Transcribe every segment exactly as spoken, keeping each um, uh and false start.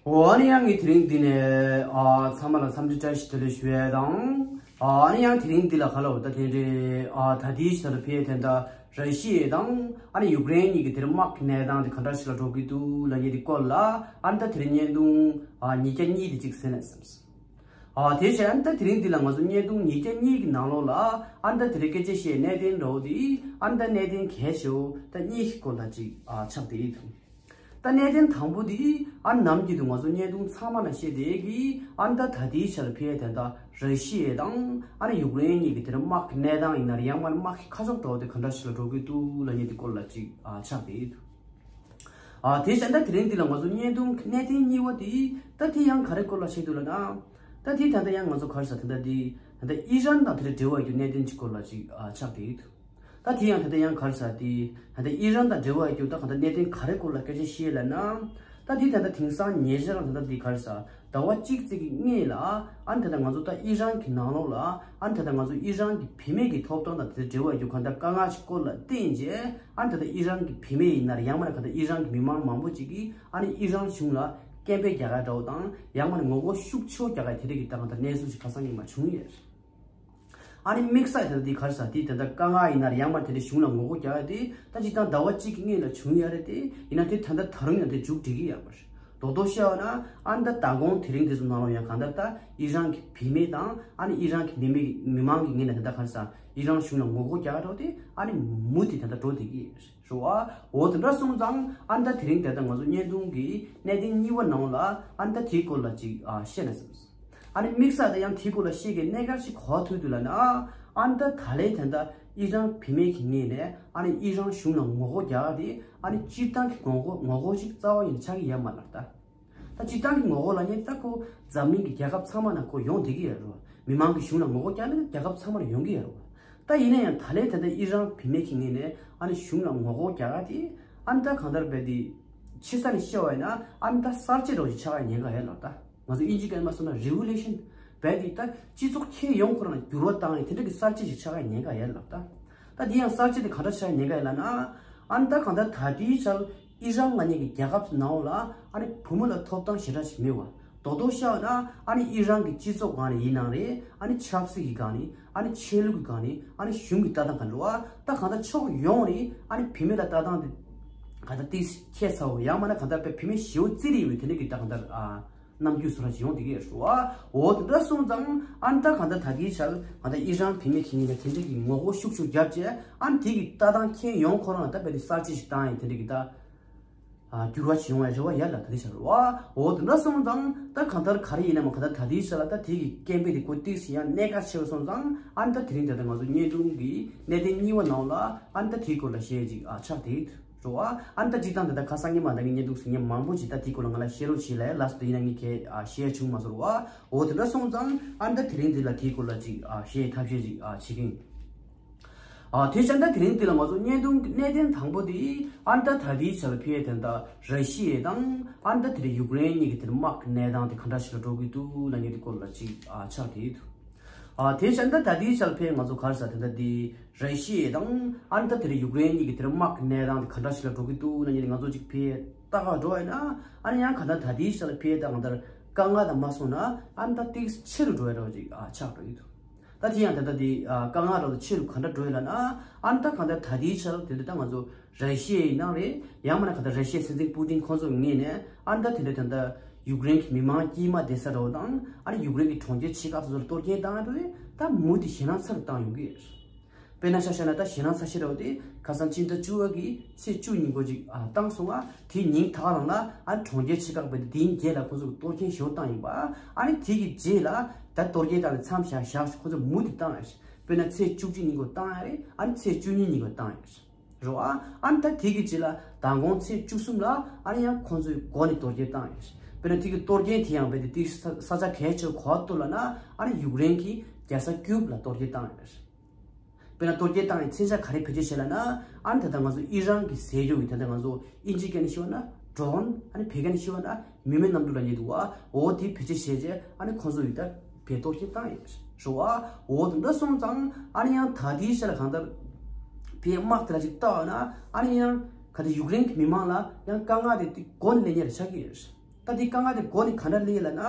འོ་ཨ་ནི་ཡང་ངས་དེ་རིང་འདི་ནས་ཨ་ཚང་མ་ལ་འཚམས་འདྲི་བཀྲ་ཤིས་བདེ་ལེགས་ཞུ་ཡས་དང་། ཨ་ཨ་ནི་ཡང་དེ་རིང་འདི་ལ་ག་ལ་འོ་ད་དེ་འདྲའི་ཨ་ད་ལྟའི་ཆར་ཕེ་དེ་འདྲ་ར་ཤི་ཡ་དང་ཨ་ནི་ཡུཀ་རེན་གཉིས་ཀྱི་དེ་རིང་དམག་གི་གནས་སྟངས་དེ་ག་འདྲ་ཞིག་ལ་འགྲོ་གི་འདུག་ལབ་མཁན་དེ་སྐོར་ལ་ཨ་ནི་ད་དེ་རིང་བརྙན་ཐུང་ཨ་ཉིས་བརྒྱ་གཉིས་དེ་གཅིག་གསན་ན་བསམས། ཨ་དེ་བྱས་ཨ་ནི་ད་དེ་རིང་འདི་ལ་ང་ཚོ་བརྙན་ཐུང་ཉིས་བརྒྱ་གཉིས་ཀྱི་ནང་ལོགས་ལ་ཨ་ནི་ད་དེ་རིང་སྐད་ཆ་བཤད་གནད་དོན་འདྲ་བོ་དེ་ཨ་ནི་ད་གནད་དོན་གལ་ཆེ་བོ་ད་གཉིས་ཀྱི་སྐོར་ལ་ཅིག་ཨ་ཆགས་བསྡད་ཡོད་འདུག་ད་གནད་དོན་དང་པོ་དེ་ཨ་ནམ་རྒྱུན་དུ་ང་ཚོ་བརྙན་ཐུང་ཚང་མ་ལ་བཤད་བསྡད་ཀྱི་ཨ་ནི་ད་ད་ལྟའི་ཆར་ཕེ་དེ་འདྲ་ར་ཤི་ཡ་དང་ཨ་ནི་ཡུཀ་རེན་གཉིས་ཀྱི་དེ་རིང་དམག་གི་གནས་སྟངས་ཡིན་ན་རེད། ཡང་མ་ནི་དམག་གི་ཁ་ཕྱོགས་འདྲ་བོ་དེ་ག་འདྲ་ཞིག་ལ་འགྲོ་གི་འདུག་ལབ་མཁན་དེ་སྐོར་ལ་ཅིག་ཨ་ཆགས་བསྡད་ཡོད་འདུག་ཨ་དེ་བྱས་ད་དེ་རིང་འདི་ལ་ང་ཚོ་བརྙན་ཐུང་གནད་དོན་གཉིས་པ་དེ་ད་དེ་ཡང་ག་རེ་སྐོར་ལ་བཤད་འདུག་ལབ་ན། ད་དེ་ད་ལྟ་ཡང་ང་ཚོ་ག་རེ་ཟ་ད་ལྟ་དེ་ད་ལྟ་ཨི་རན་དང་དེ་རེ་འབྲེལ་བ་ཡོད་གནད་དོན་གྱི་སྐོར་ལ་ཅིག་ཨ་ཆགས་བསྡད་ཡོད་འདུག་ད་དེ་ཡང་ད་ལྟ་ཡང་ག་རེ་ཟ་དེ་ད་ལྟ་ཨི་རན་དང་འབྲེལ་བ་ཡོད་ད་ག་ད་གནད་དོན་ག་རེ་སྐོར་ལ་སྐད་ཆ་བཤད་ལབ་ན། ད་དེ་ད་ལྟ་དེང་སང་ཉེ་ཆར་ད་ལྟ་དེ་ག་རེ་ཟ་ཟླ་བ་གཅིག་ཙམ་གྱི་སྔོན་ལ་ཨ་ནི་ད་ལྟ་ང་ཚོ་ད་ཨི་རན་གྱི་ནང་ལོགས་ལ་ཨ་ནི་ད་ལྟ་ང་ཚོ་ཨི་རན་གྱི་བུད་མེད་ཀྱི་ཐོབ་ཐང་དང་དེ་འབྲེལ་བ་ཡོད་ག་ད་དཀའ་ངལ་ཞིག་སྐོར་ལ་བརྟེན་རྗེས་ཨ་ནི་ད་ལྟ་ཨི་རན་གྱི་བུད་མེད་ཡིན་ན་རེད། ཡང་མ་རེད་ག་ད་ཨི་རན་གྱི་མི་མང་མང་པོ་ཅིག་གིས་ཨ་ནི་ཨི་རན་གཞུང་ལ་སྐད་འབོད་རྒྱག་ཡ་འདྲ་བོ་དང་ཡང་མ་རེད་ངོ་རྒོལ་ཤུགས་ཆེ་བོ་རྒྱག་ཡ་དེ་རིགས་ཀྱི་ད་ག་ད་གནས་ཚུལ་ཞིག་ཁ་སང་ཉིན་མ་བྱུང་ཡོད་རེད། ཨ་ནི་དམིགས་བསལ་དེ་འདི་ག་རེ་ཟ་དེ་ད་ལྟ་དཀའ་ངལ་ཡིན་ན་རེད། ཡང་མ་དེ་འདྲ་གཞུང་ལ་ངོ་རྒོལ་རྒྱག་ཡ་དེ་ད་སྤྱིར་བཏང་ཟླ་བ་གཅིག་གི་སྔོན་ལ་བྱུང་ཡ་རེད། དེ་ཡིན་ན་དེ་ད་ལྟ་ད་རུང་ཡང་དེ་མཇུག་སྒྲིལ་གི་ཡོད་པ་རེད། རྡོག་རྡོག་བཤད་པ་ན་ཨ་ནི་ད་མདང་དགོང་དེ་རིང་དེ་ཚོ་ནང་ལ་ཡང་གང་ལྟར་ད་ཨི་རན་གྱི་བུད་མེད་དང་ཨ་ནི་ཨི་རན་གྱི་མི་མི་མི་མང་གི་ངོས་ནས་ད་ལྟ་ག་རེ་ཟ་ཨི་རན་གཞུང་ལ་ངོ་རྒོལ་རྒྱག་ཡ་འདྲ་བོ་དེ་ཨ་ནི་མུ་མཐུད་ད་ལྟ་འགྲོ་བསྡད་ཀྱི་ཡོད་རེད་བ། འོ་དེ་འདྲ་སོང་ཙང་ཨ་ནི་ད་དེ་རིང་དེ་ལྟ་ང་ཚོ་བརྙན་ཐུང་གི་གནད་དོན་གཉིས་པ་ནང་ལ་ཨ་ནི་ད་དེའི་སྐོར་ལ་ཅིག་ཨ་བཤད་ན་བསམ། ཨ་ནི་དམིགས་བསལ་དེ་ཡང་དེའི་སྐོར་ལ་བཤད་མཁན་གནད་འགག་ཅིག་ག་པར་ཐུག་འདུག་ལབ་ན། ཨ་ནི་ད་ད་ལན་དེ་འདྲ་ཨི་རན་བུད་མེད་ཀྱི་ངོས་ནས་ཨ་ནི་ཨི་རན་གཞུང་ལ་ངོ་རྒོལ་རྒྱག་ཡ་དེ་ཨ་ནི་སྤྱིར་བཏང་གི་ངོ་རྒོལ་ངོ་རྒོལ་ཞིག་རྩ་བ་ཉིད་ནས་ཆགས་ཀྱི་ཡོད་མ་རེད་ད། ད་སྤྱིར་བཏང་གི་ངོ་རྒོལ་ལབ་མཁན་ད་ཁོ་འཛམ་གླིང་གི་རྒྱལ་ཁབ་ཚང་མ་ནང་ཁོ་ཡོང་བསྡད་ཀྱི་ཡོད་རེད་བ། མི་མང་གི་གཞུང་ལ་ངོ་རྒོལ་རྒྱག་ན་རྒྱལ་ཁབ་ཚང་མར་ཡོང་གི་ཡོད་རེད་བ། ད་ཡིན་ན་ཡང་ད་ལན་དེ་འདྲ་ཨི་རན་བུད་མེད་ཀྱི་ངོས་ནས་ཨ་ནི་གཞུང་ལ་ངོ་རྒོལ་རྒྱག་ཡ་དེ་ཨ་ནི་ད་གང་ལྟར་རྦད་དེ་ཕྱི་ས་ནས་བཤད་པ་ཡིན་ན་ཨ་ནི་ད་གསར་བརྗེ་འདྲ་བོ་ཞིག་ཆགས་ཡ་ཉེན་ཁ་ཡོད་ལབ་ད། ང་ཚོ་དབྱིན་ཇི་སྐད་ནས་མ་སོང་ན་རི་ཝོ་ལུ་ཤན་རྦད་དེ་ད་སྤྱི་ཚོགས་ཁྱོན་ཡོངས་ཁོ་རང་འགྱུར་བ་བཏང་ཡ་དེ་འདྲ་གི་གསར་བརྗེ་ཞིག་ཆགས་ཡ་ཉེན་ཁ་ཡོད་ལབ་ད། ད་དེ་ཡང་གསར་བརྗེ་དེ་གང་འདྲ་ཆགས་ཡ་ཉེན་ཁ་ཡོད་ལབ་ན། ཨ་ནི་ད་གང་ལྟར་ད་ལྟའི་ཆར་ཨི་རན་ལབ་མཁན་གྱི་རྒྱལ་ཁབ་ནང་ལ་ཨ་ནི་བུ་མོ་ལ་ཐོབ་ཐང་ཞེ་དྲག་ཅིག་མེད་བ། རྡོག་རྡོག་བཤད་ན་ཨ་ནི་ཨི་རན་གྱི་སྤྱི་ཚོགས་སྒང་ནས་ཡིན་ནའང་རེད། ཨ་ནི་ཆབ་སྲིད་ཀྱི་སྒང་ནས་ཨ་ནི་ཆོས་ལུགས་ཀྱི་སྒང་ནས་ཨ་ནི་གཞུང་གི་ལྟ་སྟངས་ག་འདྲ་བ་ད་གང་ལྟར་ཕྱོགས་ཡོངས་ནས་ཨ་ནི་བུད་མེད་ལ་ལྟ་སྟངས་དེ་གང་ལྟར་ཏིག་ཁྱད་མཚར་བོ་ཡང་མིན་ན་གང་ལྟར་དཔེ་བུད་མེད་ཞེ་པོ་རྩིས་རེ་ཡོད་པའི་དེ་འདྲ་གི་ད་གང་ལྟར་ཨ། རྣམ་འགྱུར་བཟོ་འདྲ་ཞིག་ཡོང་བསྡད་ཀྱི་ཡོད་རེད་བ། འོ་དེ་འདྲ་སོང་ཙང་ཨ་ནི་ད་གང་ལྟར་ད་ལྟའི་ཆར་གང་ལྟར་ཨི་རན་བུད་མེད་ཁྱིམ་ནས་དེ་འདྲ་གི་ངོ་རྒོལ་ཤུགས་ཆེ་རྒྱབ་བྱས་ཨ་ནི་དེ་གི་ལྟ་སྟངས་ཁྱོན་ཡོངས་ཁོ་རང་ལ་ད་རྦད་དེ་གསར་བརྗེ་ཞིག་བཏང་ཡས་དེ་འདྲ་གི་ད་ཨ་འགྱུར་བ་ཞིག་ཡོང་བའི་རེ་བ་ཡོད་ལབ་ད་ལྟའི་ཆར་རེད་བ། འོ་དེ་འདྲ་སོང་ཙང་ད་གང་ལྟར་ག་རེ་ཡིན་ན་མ་གང་ལྟར་ད་ལྟའི་ཆར་ལ་ད་དེ་གི་སྐད་འབོད་དེ་ཁོ་ཏིག་ཙམ་ཡང་གནད་འགག་ཆེ་བ་སོང་ཙང་ཨ་ནི་ད་དེ་རིང་ད་ལྟ་ང་ཚོ་བརྙན་ཐུང་གི་གནད་དོན་གཉིས་པ་ནང་ལ་ཨ་ནི་ད་དེའི་སྐོར་ལ་བཤད་ཅིག་ཨ་ཆགས་བསྡད་ཡོད། རོ་ཨ། ཨ་ནི་ད་སྤྱིར་བཏང་དེ་ད་ཁ་སང་ཉིན་མ་ད་ངས་བརྙན་ཐུང་ཟིན་མཁན་མང་པོ་ཅིག་ད་དེའི་སྐོར་ལ་ང་ལ་བཤད་རོགས་བྱེད་ལབ་ཡ་ལབ་སོང་། དེ་ཡིན་ན་ངས་གལ་ཨ་བཤད་བྱུང་མ་སོང་རོ་ཨ། འོ་དེ་འདྲ་སོང་ཙང་ཨ་ནི་ད་དེ་རིང་འདི་ལ་དེའི་སྐོར་ལ་ཅིག་ཨ་བཤད་ཐབས་ཤེས་ཅིག་ཨ་བྱེད་ཀྱི་ཡིན། ཨ་དེ་བྱས་ད་དེ་རིང་འདི་ལ་ང་ཚོ་བརྙན་ཐུང་གི་གནད་དོན་དང་པོ་དེ་ཨ་ནི་ད་ད་ལྟའི་ཆར་ཕེ་དེ་ད་ར་ཤི་ཡ་དང་ཨ་ནི་ད་དེ་རིང་ཡུཀ་རེན་གཉིས་ཀྱི་དེ་དམག་གི་གནས་སྟངས་དེ་ག་འདྲ་ཞིག་ལ་འགྲོ་གི་འདུག་ལབ་མཁན་དེ་སྐོར་ལ་ཅིག་ཨ་ཆགས་བསྡད་ཡོད་འདུག་ཨ་དེ་བྱས་ད་ད་ལྟའི་ཆར་ཕེ་ང་ཚོ་ག་རེ་ཟ་དེ་ད་དེ། ར་ཤི་ཡ་དང་ཨ་ནི་ད་དེ་རིང་ཡུཀ་རེན་གཉིས་ཀྱི་དེ་རིང་དམག་གི་གནས་སྟངས་དེ་ག་འདྲ་ཞིག་ལ་འགྲོ་གི་འདུག་ལབ་མཁན་དེ་ང་ཚོ་ཅིག་ཕེ་ལྟ་ག་འགྲོ་བ་ཡིན་ན་ཨ་ནི་ཡང་ག་ད་ད་དེའི་ཆར་ཕེ་ད་གང་ལྟར་དཀའ་ངལ་དང་མ་སོང་ན་ཨ་ནི་ད་ཏིག་ཆེ་རུ་འགྲོ་ཡ་འདྲ་བ་ཅིག་ཨ་ཆགས་འགྲོ་ཡི་འདུག་ད་དེ་ཡང་ད་ད་དེ་ཨ་དཀའ་ངལ་རོ་ད་ཆེ་རུ་ག་འདྲ་འགྲོ་ཡ་ལབ་ན་ཨ་ནི་ད་གང་ལྟར་ད་དེའི་ཆར་དེ་འདྲ་ད་ང་ཚོ་ར་ཤི་ཡ་ཡིན་ནའང་རེད། ཡང་མིན་ན་ག་ད་ར་ཤི་ཡའི་སྲིད་འཛིན་པུ་ཏིན་ཁོང་ཚོ་ངོས་ནས་ཨ་ནི་ད་དེ་འདྲ་ད་ད་ཡུཀ་རེན་གྱི་མི་མང་དཀྱུས་མ་བསྡད་ས་འདྲ་བོ་དང་ཨ་ནི་ཡུཀ་རེན་གྱི་གྲོང་ཁྱེར་ཆེ་ཁག་སོ་སོར་གཏོར་སྐྱོན་བཏང་ཡ་འདྲ་བོ་དེ་ད་མུ་མཐུད་ཞེད་སྣང་ཚ་རུ་བཏང་ཡོང་གི་ཡོད། དཔེར་ན་ཆ་བཞག་ན་ད་ཞེད་སྣང་ཚ་ཤོས་འདྲ་བོ་དེ་ཁ་སང་སྤྱི་ཟླ་བཅུ་པ་གི་ཚེས་བཅུ་ཉིན་གོ་ཅིག་ཨ་བཏང་སོང་ང་། དེའི་ཉིན་ད་ག་རང་ལ་ཨ་ནི་གྲོང་ཁྱེར་ཆེ་ཁག་རྦད་དེ་དེའི་རྗེས་ལ་ཁོ་ཚོ་གི་གཏོར་སྐྱོན་ཞེ་པོ་བཏང་ཡིན་པ། ཨ་ནི་དེ་གི་རྗེས་ལ་ད་གཏོར་སྐྱོན་བཏང་ནས་མཚམས་བཞག་བཞག་ཁོ་ཚོ་མུ་མཐུད་བཏང་ཡ་ཞིག་དཔེར་ན་ཚེས་བཅུ་གཅིག་ཉིན་གོ་བཏང་ཡ་རེད། ཨ་ནི་ཚེས་བཅུ་གཉིས་ཉིན་གོ་བཏང་ཡ་རེད། རེད་བ། ཨ་ནི་ད་དེ་གི་རྗེས་ལ་མདང་དགོང་ཚེས་བཅུ་གསུམ་ལ་ཨ་ནི་ཡང་ཁོ་ཚོའི་འགོ་ནས་གཏོར་སྐྱོན་བཏང་ཡ་རེད། དཔེར་ན་དེ་གི་གཏོར་སྐྱོན་དེ་ཡང་རྦད་དེ་དེ་ས་ས་ཆ་གལ་ཆེ་ག་པར་གཏོར་ལབ་ན་ཨ་ནི་ཡུཀ་རེན་གྱི་རྒྱལ་ས་ཀིའུབ་ལ་གཏོར་སྐྱོན་བཏང་ཡ་རེད། དཔེར་ན་གཏོར་སྐྱོན་བཏང་ཡའི་མཚོན་ཆ་ག་རེ་བེད་སྤྱོད་བྱས་ལབ་ན། ཨ་ནི་ད་ལྟ་ང་ཚོ་ཨི་རན་གྱི་ཟས་སྤྱོད་ཀྱི་ད་ལྟ་ང་ཚོ་ཨིན་ཇི་སྐད་ནས་ཞུ་བ་ན་ཌོ་རོན། ཨ་ནི་བོད་སྐད་ནས་ཞུ་བ་ན་མི་མེད་གནམ་གྲུ་ལབ་མཁན་འདུག་བ། འོ་དེ་བེད་སྤྱོད་བྱས་རྗེས་ཨ་ནི་ཁོང་ཚོ་ཡིས་ད་བེད་གཏོར་སྐྱོན་བཏང་ཡོད་རེད་བ། འོ་དེ་འདྲ་སོང་ཙང་ཨ་ནི་ཡང་ད་ལྟའི་ཆ་ལ་གང་ལྟར་བོད་དམག་དེ་ལ་ཅིག་བལྟ་བ་ན་ཨ་ནི་ཡང་ག་ད་ཡུཀ་རེན་གྱི་མི་མང་ལ་ཡང་དཀའ་ངལ་དེ་དེ་འགོ་ནས་སླེབས་མཁན་རེད་ཆགས་ཀྱི་ཡོད་རེད། ད་དེ་དཀའ་ངལ་དེ་འགོ་ནས་ག་འདྲ་སླེབས་ལབ་ན།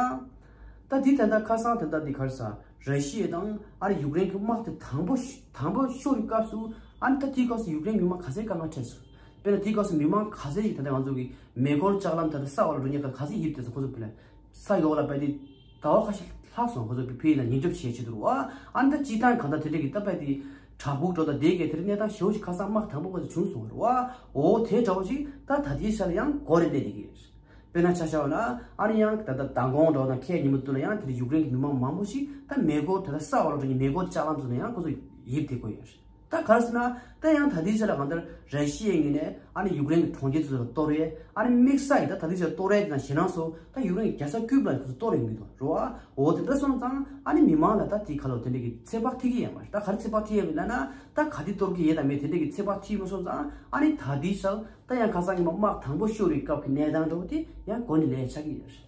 ད་དེ་ད་ལྟ་ཁ་སང་ད་ལྟ་དེ་ག་རེ་ཟ། ར་ཤི་ཡ་དང་ཨ་ནི་ཡུཀ་རེན་གྱི་དམག་དེ་དང་པོ་ཤ- དང་པོ་ཤོར་བའི་སྐབས་སུ་ཨ་ནི་ད་དེའི་སྐབས་སུ་ཡུཀ་རེན་གྱི་མི་མང་ག་ཚད་དཀའ་ངལ་འཕྲད་སོང་། དཔེར་ན་དེའི་སྐབས་སུ་མི་མང་ག་ཚད་ཅིག་ད་ལྟ་ང་ཚོ་གི་མེ་འཁོར་ལྕགས་ལམ་ད་ལྟ་ས་འོག་ལ་འགྲོ་མཁན་ག་ཚད་ཡིབ་བསྡད་སོང་། ཁོ་ཚོ་དཔེར་ན་ས་འོག་ལ་བལྟས་ཏེ་ཟླ་བ་ཁ་ཤས་ལྷག་སོང་། ཁོ་ཚོ་ཕ་གིར་ཉེན་སྐྱོབ་བྱེད་བྱེད་དུ་རུ་བ། ཨ་ནི་ད་སྤྱིར་བཏང་གང་ལྟར་དེ་འདྲ་གི་ད་བལྟས་ཏེ་བྲག་ཕུག་འགྲོ་ད་དེ་གའི་དེར་གནས་སྟངས་ཞེ་པོ་ཅིག་ཁ་སང་དམག་དང་པོ་ཁོ་ཚོ་བྱུང་སོང་རུ་བ། འོ་དེ་འདྲ་བོ་ཅིག་ད་ད་ལྟའི་ཆར་ཡང་འགོ་ནས་སླེབས་བསྡད་ཀྱི་ཡོད། དཔེར་ན་ཆ་བཞག་པ་ན་ཨ་ནི་ཡང་ད་ལྟ་མདང་དགོང་འགྲོ་དང་ཁ་ཉིན་མོ་དུས་ལ་ཡང་དེར་ཡུཀ་རེན་གྱི་མི་མང་མང་པོ་ཞིག་ད་མེ་འཁོར་ད་ལྟ་ས་འོག་ལ་འགྲོ་མཁན་མེ་འཁོར་ལྕགས་ལམ་ཚོ་ནས་ཡང་ཁོ་ཚོ་ཡིབ་བསྡད་ཀྱི་ཡོད། ད་ག་རེ་ཟེར་ན་ད་ཡང་ད་ལྟའི་ཆ་ལ་གང་ལྟར་ར་ཤི་ཡའི་ངོས་ནས་ཨ་ནི་ཡུཀ་རེན་གྱི་གྲོང་ཁྱེར་ཚོ་ལ་གཏོར་ཡས། ཨ་ནི་དམིགས་བསལ་གྱི་ད་ད་ལྟའི་ཆ་གཏོར་ཡས་དེ་དང་ཞེད་སྣང་སོགས་ད་ཡུཀ་རེན་གྱི་རྒྱལ་ས་ཀིབ་ལ་ཁོ་ཚོ་གཏོར་ཡོང་གི་འདུག་རེད་བ། འོ་དེ་འདྲ་སོང་ཙང་ཨ་ནི་མི་མང་ལ་ད་དེ་ག་ལོ་དེ་འདྲ་གི་ཚོད་དཔག་ཐིག་གི་ཡོད་མ་རེད། ད་ག་རེ་ཚོད་དཔག་ཐིག་ཡོད་མེད་ལབ་ན། ད་ག་དེ་གཏོར་གི་ཡོད་དང་མེད་དེ་འདྲ་གི་ཚོད་དཔག་ཐིག་མ་སོང་ཙང་ཨ་ནི་ད་དེའི་ཆར་ད་ཡང་ཁ་སང་ཉི་མ་དམག་དང་པོ་ཤོར་བའི་སྐབས་ཀྱི་གནས་སྟངས་འདྲ་བོ་དེ་ཡང་འགོ་ནས་སླེབས་ཆགས་ཀྱི་ཡོད་རེད།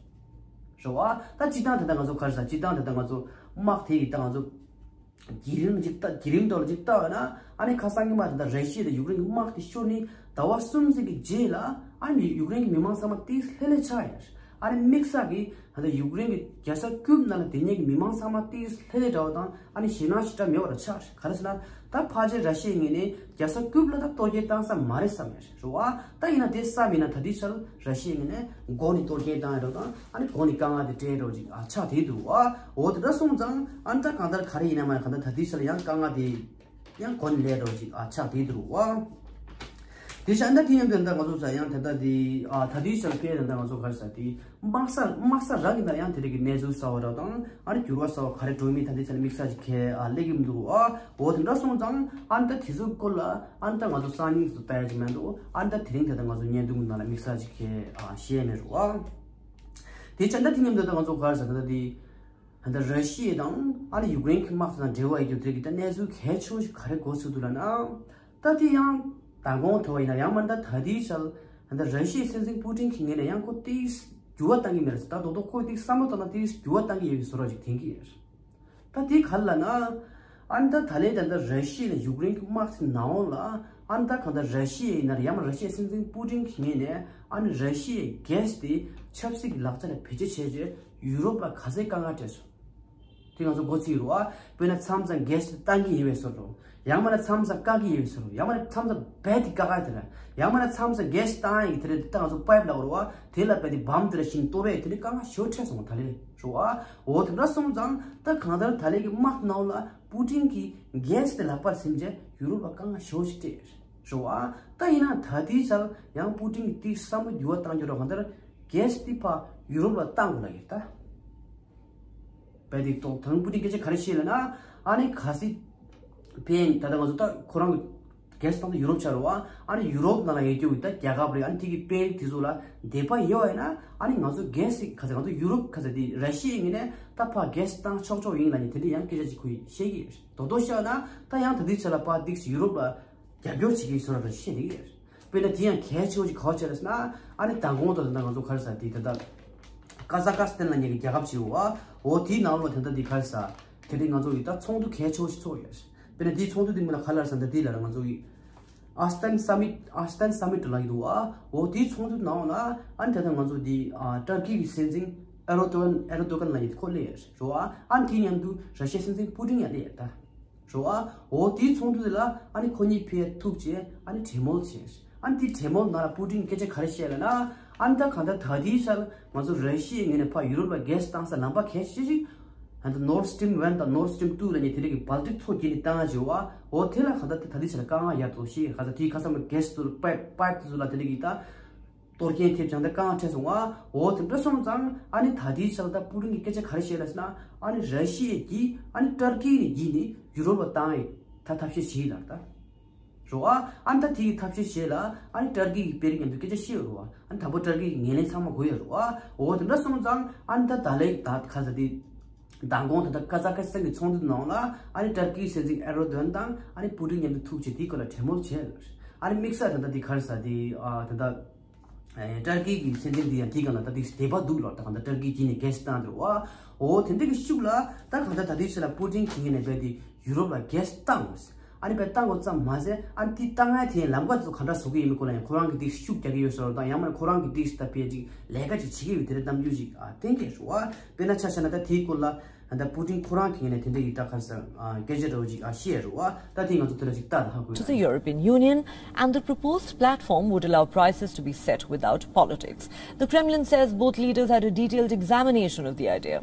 རེད་བ། ད་སྤྱིར་བཏང་ད་ལྟ་ང་ཚོ་ག་རེ་ཟ། སྤྱིར་བཏང་ད་ལྟ་ང་ཚོ་དམག་དེ་ཡི་ད་ང་ཚོ་བརྒྱུད་རིམ་ཅིག་ལྟ། བརྒྱུད་རིམ་ཐོག་ལ་ཅིག་ལྟ་བ་ན་ཨ་ནི་ཁ་སང་ཉི་མ་ད་ལྟ་ར་ཤི་ཡ་དང་ཡུཀ་རེན་གྱི་དམག་དེ་ཤོར་ནས་ཟླ་བ་གསུམ་ཙམ་གྱི་རྗེས་ལ་ཨ་ནི་ཡུཀ་རེན་གྱི་མི་མང་ཚང་མ་ཏིས་ལྷོད་ལྷོད་ཆགས་ཡོད། ཨ་ནི་དམིགས་བསལ་གྱི་ད་ལྟ་ཡུཀ་རེན་གྱི་རྒྱལ་ས་ཀིབ་ནང་ལ་བསྡད་མཁན་གྱི་མི་མང་ཚང་མ་ཏིས་ལྷོད་ལྷོད་འདྲ་བོ་དང་ཨ་ནི་ཞེད་སྣང་ཞེ་དྲག་མེད་པ་ར་ཆགས། ག་རེ་ཟེར་ན་ད་ཕལ་ཆེར་ར་ཤི་ཡའི་ངོས་ནས་རྒྱལ་ས་ཀིབ་ལ་ད་གཏོར་སྐྱོན་བཏང་ས་མ་རེད་བསམ་ཡོད་རེད་བ། ད་ཡིན་ན་དེ་བསམ་ཡིན་ན་ད་ལྟའི་ཆར་ར་ཤི་ཡའི་ངོས་ནས་འགོ་ནས་གཏོར་སྐྱོན་བཏང་ཡ་འདྲ་བོ་དང་ཨ་ནི་འགོ་ནས་དཀའ་ངལ་དེ་སྤྲད་འདྲ་བོ་ཅིག་ཨ་ཆགས་བསྡད་འདུག་བ། འོ་དེ་འདྲ་སོང་ཙང་ཨ་ནི་ད་གང་ལྟར་ག་རེ་ཡིན་ན་མ་ཡིན་ན་གང་ལྟར་ད་ལྟའི་ཆར་ཡང་དཀའ་ངལ་དེ་ཡང་འགོ་ནས་སླེབས་འདྲ་བོ་ཅིག་ཨ་ཆགས་བསྡད་འདུག་བ། དེ་བཞིན་ད་དེ་མཉམ་དུ་ད་ང་ཚོ་ས་ཡང་ད་ལྟ་དེ་ཨ་ད་ལྟའི་ཆར་དཔེ་ད་ལྟ་ང་ཚོ་ག་རེ་ཟ། དེ་དམག་ས་དམག་ས་རང་གི་ནང་ཡང་དེ་རིགས་ཀྱི་གནས་ཚུལ་གསར་བ་འདྲ་དང་ཨ་ནི་འགྱུར་བ་གསར་བ་ག་རེ་འགྲོ་མིན་ད་ལྟའི་ཆར་དམིགས་བསལ་ཅིག་གས་ཨ་སླེབས་ཀྱི་མི་འདུག་ཨ། འོ་དེ་འདྲ་སོང་ཙང་ཨ་ནི་ད་དེ་ཚོའི་སྐོར་ལ་ཨ་ནི་ད་ང་ཚོ་སང་ཉིན་ཚོ་ལྟ་ཡ་ཅིག་མེད་འདུག་ཨ་ནི་ད་དེ་རིང་ད་ལྟ་ང་ཚོ་བརྙན་ཐུང་གི་ནང་ལ་དམིགས་བསལ་ཅིག་གས་ཨ་བཤད་མེད་རུ་ཨ། དེ་བྱས་ད་དེ་མཉམ་དུ་ད་ང་ཚོ་ག་རེ་ཟ། ད་ལྟ་དེ་ད་ལྟ་ར་ཤི་ཡ་དང་ཨ་ནི་ཡུཀ་རེན་གྱི་དམག་དེ་དང་འབྲེལ་བ་ཡོད་རྒྱུ་དེ་གི་ད་གནས་ཚུལ་གལ་ཆེ་བོ་ཞིག་ག་རེ་གོ་ཚུལ་འདུག་ལབ་ན། ད་དེ་ཡང་མདང་དགོང་དེ་བ་ཡིན་ན་ཡང་མ་ད་ད་དེའི་ཆར་ད་ལྟ་ར་ཤི་ཡའི་སྲིད་འཛིན་པུ་ཏིན་གྱི་ངོས་ནས་ཡང་ཁོ་དེའི་འགྱུར་བ་གཏང་གི་མེད་རེད་ཟེར། ད་རྡོག་རྡོག་ཁོས་དེའི་བསམ་བློ་བཏང་ན་དེའི་འགྱུར་བ་གཏང་གི་ཡོད་པའི་བཟོ་འདྲ་ཞིག་དྲན་གྱི་ཡོད། ད་དེ་ག་རེ་ལབ་ན། ཨ་ནི་ད་ད་ལན་ད་ལྟ་ར་ཤི་ཡ་ནས་ཡུཀ་རེན་གྱི་དམག་དེ་ནང་ལ་ཨ་ནི་ད་གང་ལྟར་ར་ཤི་ཡ་ཡིན་ན་རེད། ཡང་མ་ར་ཤི་ཡའི་སྲིད་འཛིན་པུ་ཏིན་གྱི་ངོས་ནས་ཨ་ནི་ར་ཤི་ཡའི་གྷེ་སི་དེ་ཆབ་སྲིད་ཀྱི་ལག་ཆ་ལ་བེད་སྤྱོད་བྱས་རྗེས་ཡུ་རོབ་ལ་ག་ཚད་དཀའ་ངལ་སྤྲད་སོང་། དེ་ང་ཚོ་མགོ་ཚོད་ཀྱི་རེད་བ། དཔེར་ན་མཚམས་མཚམས་གྷེ་སི་དེ་བཏང་གི་ཡིན་པའི་བཟོ་འདྲ། ཡང་མ་ན་མཚམས་མཚམས་བཀག་གི་ཡོད་བཟོ་འདྲ། ཡང་མ་ན་མཚམས་མཚམས་རྦད་དེ་བཀག་ག་དེ་ར། ཡང་མ་ན་མཚམས་མཚམས་གྷེ་སི་བཏང་ཡིན་དེ་རེད། ད་ང་ཚོ་པའིབ་ལབ་རེད་བ། དེ་ལ་རྦད་དེ་བམ་དེ་ར་བཞིན་གཏོར་བས་དེ་ནི་དཀའ་ངལ་ཞེ་པོ་འཕྲད་སོང་བ། ད་ལན་རེད་བ། འོ་དེ་འདྲ་སོང་ཙང་ད་གང་ལྟར་ད་ལན་གྱི་དམག་ནང་ལ་པུ་ཏིན་གྱིས་གྷེ་སི་དེ་ལག་པར་ཟིན་རྗེས་ཡུ་རོབ་ལ་དཀའ་ངལ་ཞེ་པོ་ཞིག་སྤྲད་རེད་བ། ད་ཡིན་ན་ད་དེའི་ཆར་ཡང་པུ་ཏིན་གྱིས་དེའི་བསམ་བློ་འགྱུར་བ་བཏང་རྒྱུ་ར། གང་ལྟར་གྷེ་སི་དེ་ཕར་ཡུ་རོབ་ལ་བཏང་དགོས་ལབ་ཡོད་ད། བལ་ཏིག་ཏོག་ཐང་པུ་ཏིན་སྐད་ཆ་ག་རེ་བཤད་ལབ་ན། ཨ་ནི་གལ་སྲིད་ཕན་ད་ལྟ་ང་ཚོ་ད་ཁོ་རང་གི་གྷེ་སི་བཏང་ཚོ་ཡུ་རོབ་ཆགས་རེད་བ། ཨ་ནི་ཡུ་རོབ་ནང་ལ་ཡོད་རྒྱུ་གི་ད་རྒྱལ་ཁབ་རེད། ཨ་ནི་དེ་གི་དཔོན་རིགས་དེ་ཚོ་ལ་དད་པ་ཡོད་ཡིན་ན། ཨ་ནི་ང་ཚོ་གྷེ་སི་ག་ཚོད་ང་ཚོ་ཡུ་རོབ་ག་ཚོད་དེ་ར་ཤི་ཡའི་ངོས་ནས་ད་ཕར་གྷེ་སི་བཏང་ཆོག་ཆོག་ཡིན་ལབ་ནས་དེ་འདྲ་ཡང་སྐད་ཆ་ཅིག་ཁོས་བཤད་ཀྱི་རེད། རྡོག་རྡོག་བཤད་ན་ད་ཡང་ད་ལྟའི་ཆ་ལ་བལ་ཏིག་ཡུ་རོབ་ལ་རྒྱབ་སྐྱོར་བྱེད་ཀྱི་ཡོད་བཟོ་འདྲ་བཤད་ཀྱི་རེད། དཔེར་ན་དེ་ཡང་གལ་ཆེ་བོ་ཞིག་ག་པར་བྱས་རེད་ཟེར་ན། ཨ་ནི་མདང་དགོང་དང་ད་ང་ཚོ་ག་རེ་ཟ། དེ་ད་ལྟ་ཀ་ཛ་ཀ་སི་ཐན་ལབ་མཁན་གྱི་རྒྱལ་ཁབ་ཅིག་ཡོད་བ། འོ་དེའི་ནང་ལོགས་ད་ལྟ་དེ་ག་རེ་ཟ། དེ་རིང་ང་ཚོ་གི་ད་ཚོགས་འདུ་གལ་ཆེ་བོ་ཞིག་ཚོགས་ཡོད་རེད། དཔེར་ན་དེའི་ཚོགས་འདུ་དེ་མིང་ལ་ག་རེ་ཟེར་ན། ད་དེ་ལ་ང་ཚོ་གི་ཨ་སི་ཏན་སམ་མིཊ། ཨ་སི་ཏན་སམ་མིཊ་ལབ་ཀྱི་འདུག་བ། འོ་དེའི་ཚོགས་འདུ་ནང་ལ་ཨ་ནི་ད་ལྟ་ང་ཚོ་དེ་ཨ་ཏར་ཀི་གི་སྲིད་འཛིན་ཨེར་རོ་ཏོ་ཨན། ཨེར་རོ་ཏོ་གན་ལབ་མཁན་དེ་ཁོ་སླེབས་ཡོད་རེད་བ། ཨ་ནི་དེ་མཉམ་དུ་ར་ཤི་ཡའི་སྲིད་འཛིན་པུ་ཏིན་ཡང་སླེབས་ཡོད་ད། རེད་བ། འོ་དེའི་ཚོགས་འདུ་དེ་ལ་ཨ་ནི་ཁོ་གཉིས་ཕེབས་ཐུག་བྱས་ཨ་ནི་གྲོས་མོལ་བྱས། ཨ་ནི་དེའི་གྲོས་མོལ་ནང་ལ་པུ་ཏིན་སྐད་ཆ་ག་རེ་བཤད་ལབ་ན། ཨ་ནི་ད་གང་ལྟར་ད་ལྟའི་ཆར་ང་ཚོ་ར་ཤི་ཡའི་ངོས་ནས་ཕར་ཡུ་རོབ་ལ་གྷེ་སི་བཏང་ས་ལམ་པ་གལ་ཆེ་ཤོས་ཤིག་ཨ་ནི་ད་ནོར་སི་ཊི་རིམ་ཝན་དང་ནོར་སི་ཊི་རིམ་ཊུ་ལབ་མཁན་དེ་རིགས་ཀྱི་བལ་ཏིག་མཚོ་བརྒྱུད་ནས་བཏང་ཡ་བྱེད་བ། འོ་དེ་ལ་གང་ལྟར་ད་ད་ལྟའི་ཆར་དཀའ་ངལ་ཡོད་དོ་ཞེས། གང་ལྟར་དེའི་ཁ་སང་གྷེ་སི་ཚོ་ལ་པའིབ་པའིབ་དེ་ཚོ་ལ་དེ་རིགས་ཀྱི་ད་གཏོར་སྐྱོན་ཐེབས་ཀྱང་ད་དཀའ་ངལ་འཕྲད་སོང་བ། འོ་དེ་འདྲ་སོང་ཙང་ཨ་ནི་ད་ལྟའི་ཆར་ད་པུ་ཏིན་གྱིས་སྐད་ཆ་ག་རེ་བཤད་ལབ་ཟེར་ན། ཨ་ནི་ར་ཤི་ཡ་གིས་ཨ་ནི་ཏར་ཀི་ནས་བརྒྱུད་ནས་ཡུ་རོབ་ལ་བཏང་ཡས་ད་ཐབས་ཤེས་བྱེད་ལབ་ད། རེད་བ། ཨ་ནི་ད་དེ་གི་ཐབས་ཤེས་བྱེད་ལ་ཨ་ནི་ཏར་ཀི་གི་དཔོན་རིགས་མཉམ་དུ་སྐད་ཆ་བཤད་ཡོད་རེད་བ། ཨ་ནི་དང་པོ་ཏར་ཀི་གི་ངོས་ལེན་ཚང་མ་དགོས་ཡོད་རེད་བ། འོ་དེ་འདྲ་སོང་ཙང་ཨ་ནི་ད་ད་ལན་ད་ག་ཟེར་དེ། མདང་དགོང་ད་ལྟ་ཀ་ཛ་ཀི་སི་ཐན་གྱི་ཚོགས་འདུ་ནང་ལ་ཨ་ནི་ཏར་ཀིའི་སྲིད་འཛིན་ཨེར་རོ་དོན་དང་ཨ་ནི་པུ་ཏིན་མཉམ་དུ་ཐུག་བྱས་དེའི་སྐོར་ལ་གྲོས་མོལ་བྱས་ཡོད་རེད། ཨ་ནི་དམིགས་བསལ་ད་ལྟ་དེ་ག་རེ་ཟེར་དེ་ཨ་ད་ལྟ་ཨེ་ཏར་ཀི་གི་སྲིད་འཛིན་དེ་ཡང་དེའི་སྒང་ལ་ད་དེ་དད་པ་འདུག་ལབ། ད་གང་ལྟར་ཏར་ཀི་བརྒྱུད་ནས་གྷེ་སི་བཏང་འདུག་བ། འོ་དེ་འདྲ་གི་ཤུགས་ལ་ད་གང་ལྟར་ད་དེའི་ཆ་ལ་པུ་ཏིན་གྱི་ངོས་ནས་རྦད་དེ་ཡུ་རོབ་ལ་གྷེ་སི་བཏང་དགོས། ཨ་ནི་པའི་བཏང་དགོས་ཙམ་མ་ཟད། ཨ་ནི་དེ་བཏང་ཡ་དེ་ལམ་ཁ་ཚོ་ག་འདྲ་བཟོ་གི་ཡིན་མིན་སྐོར་ལ་ཡང་ཁོ་རང་གི་དེ་ཤུགས་རྒྱག་གི་ཡོད་ཟེར་བ་དང་། ཡང་མིན་ཁོ་རང་གི་དེ་ད་ཕལ་ཆེར་ལས་ཀ་ཅིག་བྱེད་ཀྱི་ཡོད། དེ་འདྲ་གཏམ་རྒྱུད་ཅིག་ཨ་བསྟན་གྱི་རེད་བ། དཔེར་ན་ཆ་བཞག་ན་ད་དེའི་སྐོར་ལ་ད་པུ་ཏིན་ཁོ་རང་གི་ངོས་ནས་དེ་འདྲ་གི་ད་ག་རེ་ཟེར། ཨ་སྐད་ཆ་འདྲ་བོ་ཅིག་ཨ་བཤད་རེད་བ། ད་དེ་ང་ཚོ་དེ་ལ་ཅིག་ལྟ་ད་ཧ་གོ་to the ཡ། European Union, and the proposed platform would allow prices to be set without politics. The Kremlin says both leaders had a detailed examination of the idea.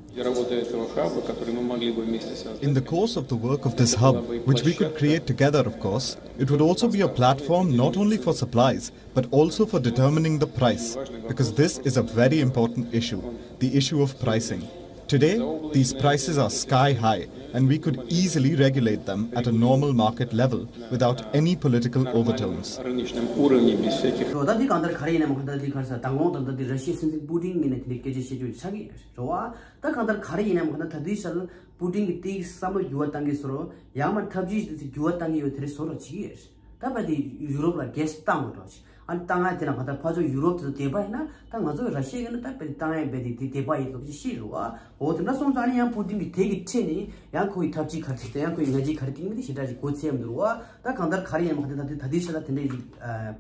Для работы этого хаба, который мы могли бы вместе создать. In the course of the work of this hub, which we could create together, of course, it would also be a platform not only for supplies, but also for determining the price, because this is a very important issue, the issue of pricing. Today, these prices are sky high, and we could easily regulate them at a normal market level without any political overtones. Рыночном уровне без всяких རོ། ད་འདི་གང་ལྟར་ག་རེ་ཡིན་ནམ། གང་ལྟར་འདི་ག་རེ་ཟེར། མདང་དགོང་ད་ལྟ་འདི་ར་ཤི་ཡའི་སྲིད་འཛིན་པུ་ཏིན་ངོས་ནས་དེ་འདྲའི་སྐད་ཆ་བཤད་རྒྱུ་ཆགས་ཀྱི་ཡོད་རེད་བ། ད་གང་ལྟར་ག་རེ་ཡིན་ནམ། གང་ལྟར་ད་ལྟའི་ཆར་པུ་ཏིན་གྱིས་དེའི་བསམ་བློ་འགྱུར་བ་གཏང་གི་བཟོ་འདྲ། ཡང་མིན་ཐབས་ཇུས་དེ་ཚོ་འགྱུར་བ་གཏང་གི་ཡོད། དེ་འདྲ་བཟོ་འདྲ་བྱེད་ཀྱི་ཡོད་རེད། ད་བལ་དེ་ཡུ་རོབ་ལ་གྷེ་སི་བཏང་དགོས་འདྲ་བ་ཞིག་ཨ་ནི་བཏང་ཡ་དེ་ན་གང་ལྟར་ཕར་ཕྱོགས་ཡུ་རོབ་དེ་ཚོ་དད་པ་ཡིན་ན། ད་ང་ཚོ་ར་ཤི་ཡ་གི་ན་ད་བལ་བཏང་ཡ་བལ་དེ་དེ་དད་པ་ཡིན་ཚོ་ཅིག་ཤེས་རེད་བ། འོ་དེ་འདྲ་སོང་ཙང་ཨ་ནི་ཡང་པུ་ཏིན་གྱིས་དེ་གི་ཁྲིད་ནས་ཡང་ཁོ་ཡི་ཐབས་ཇུས་ག་རེ་བྱེད། ད་ཡང་ཁོ་ཡི་ངན་ཇུས་ག་རེ་བཏིང་མིན་དེ་ཞེ་དྲག་ཅིག་གོ་ཚད་མི་འདུག་བ། ད་གང་ལྟར་ག་རེ་ཡིན་ནམ། གང་ལྟར་ད་ལྟའི་ཆར་ལ་དེ་འདྲ་ཅིག་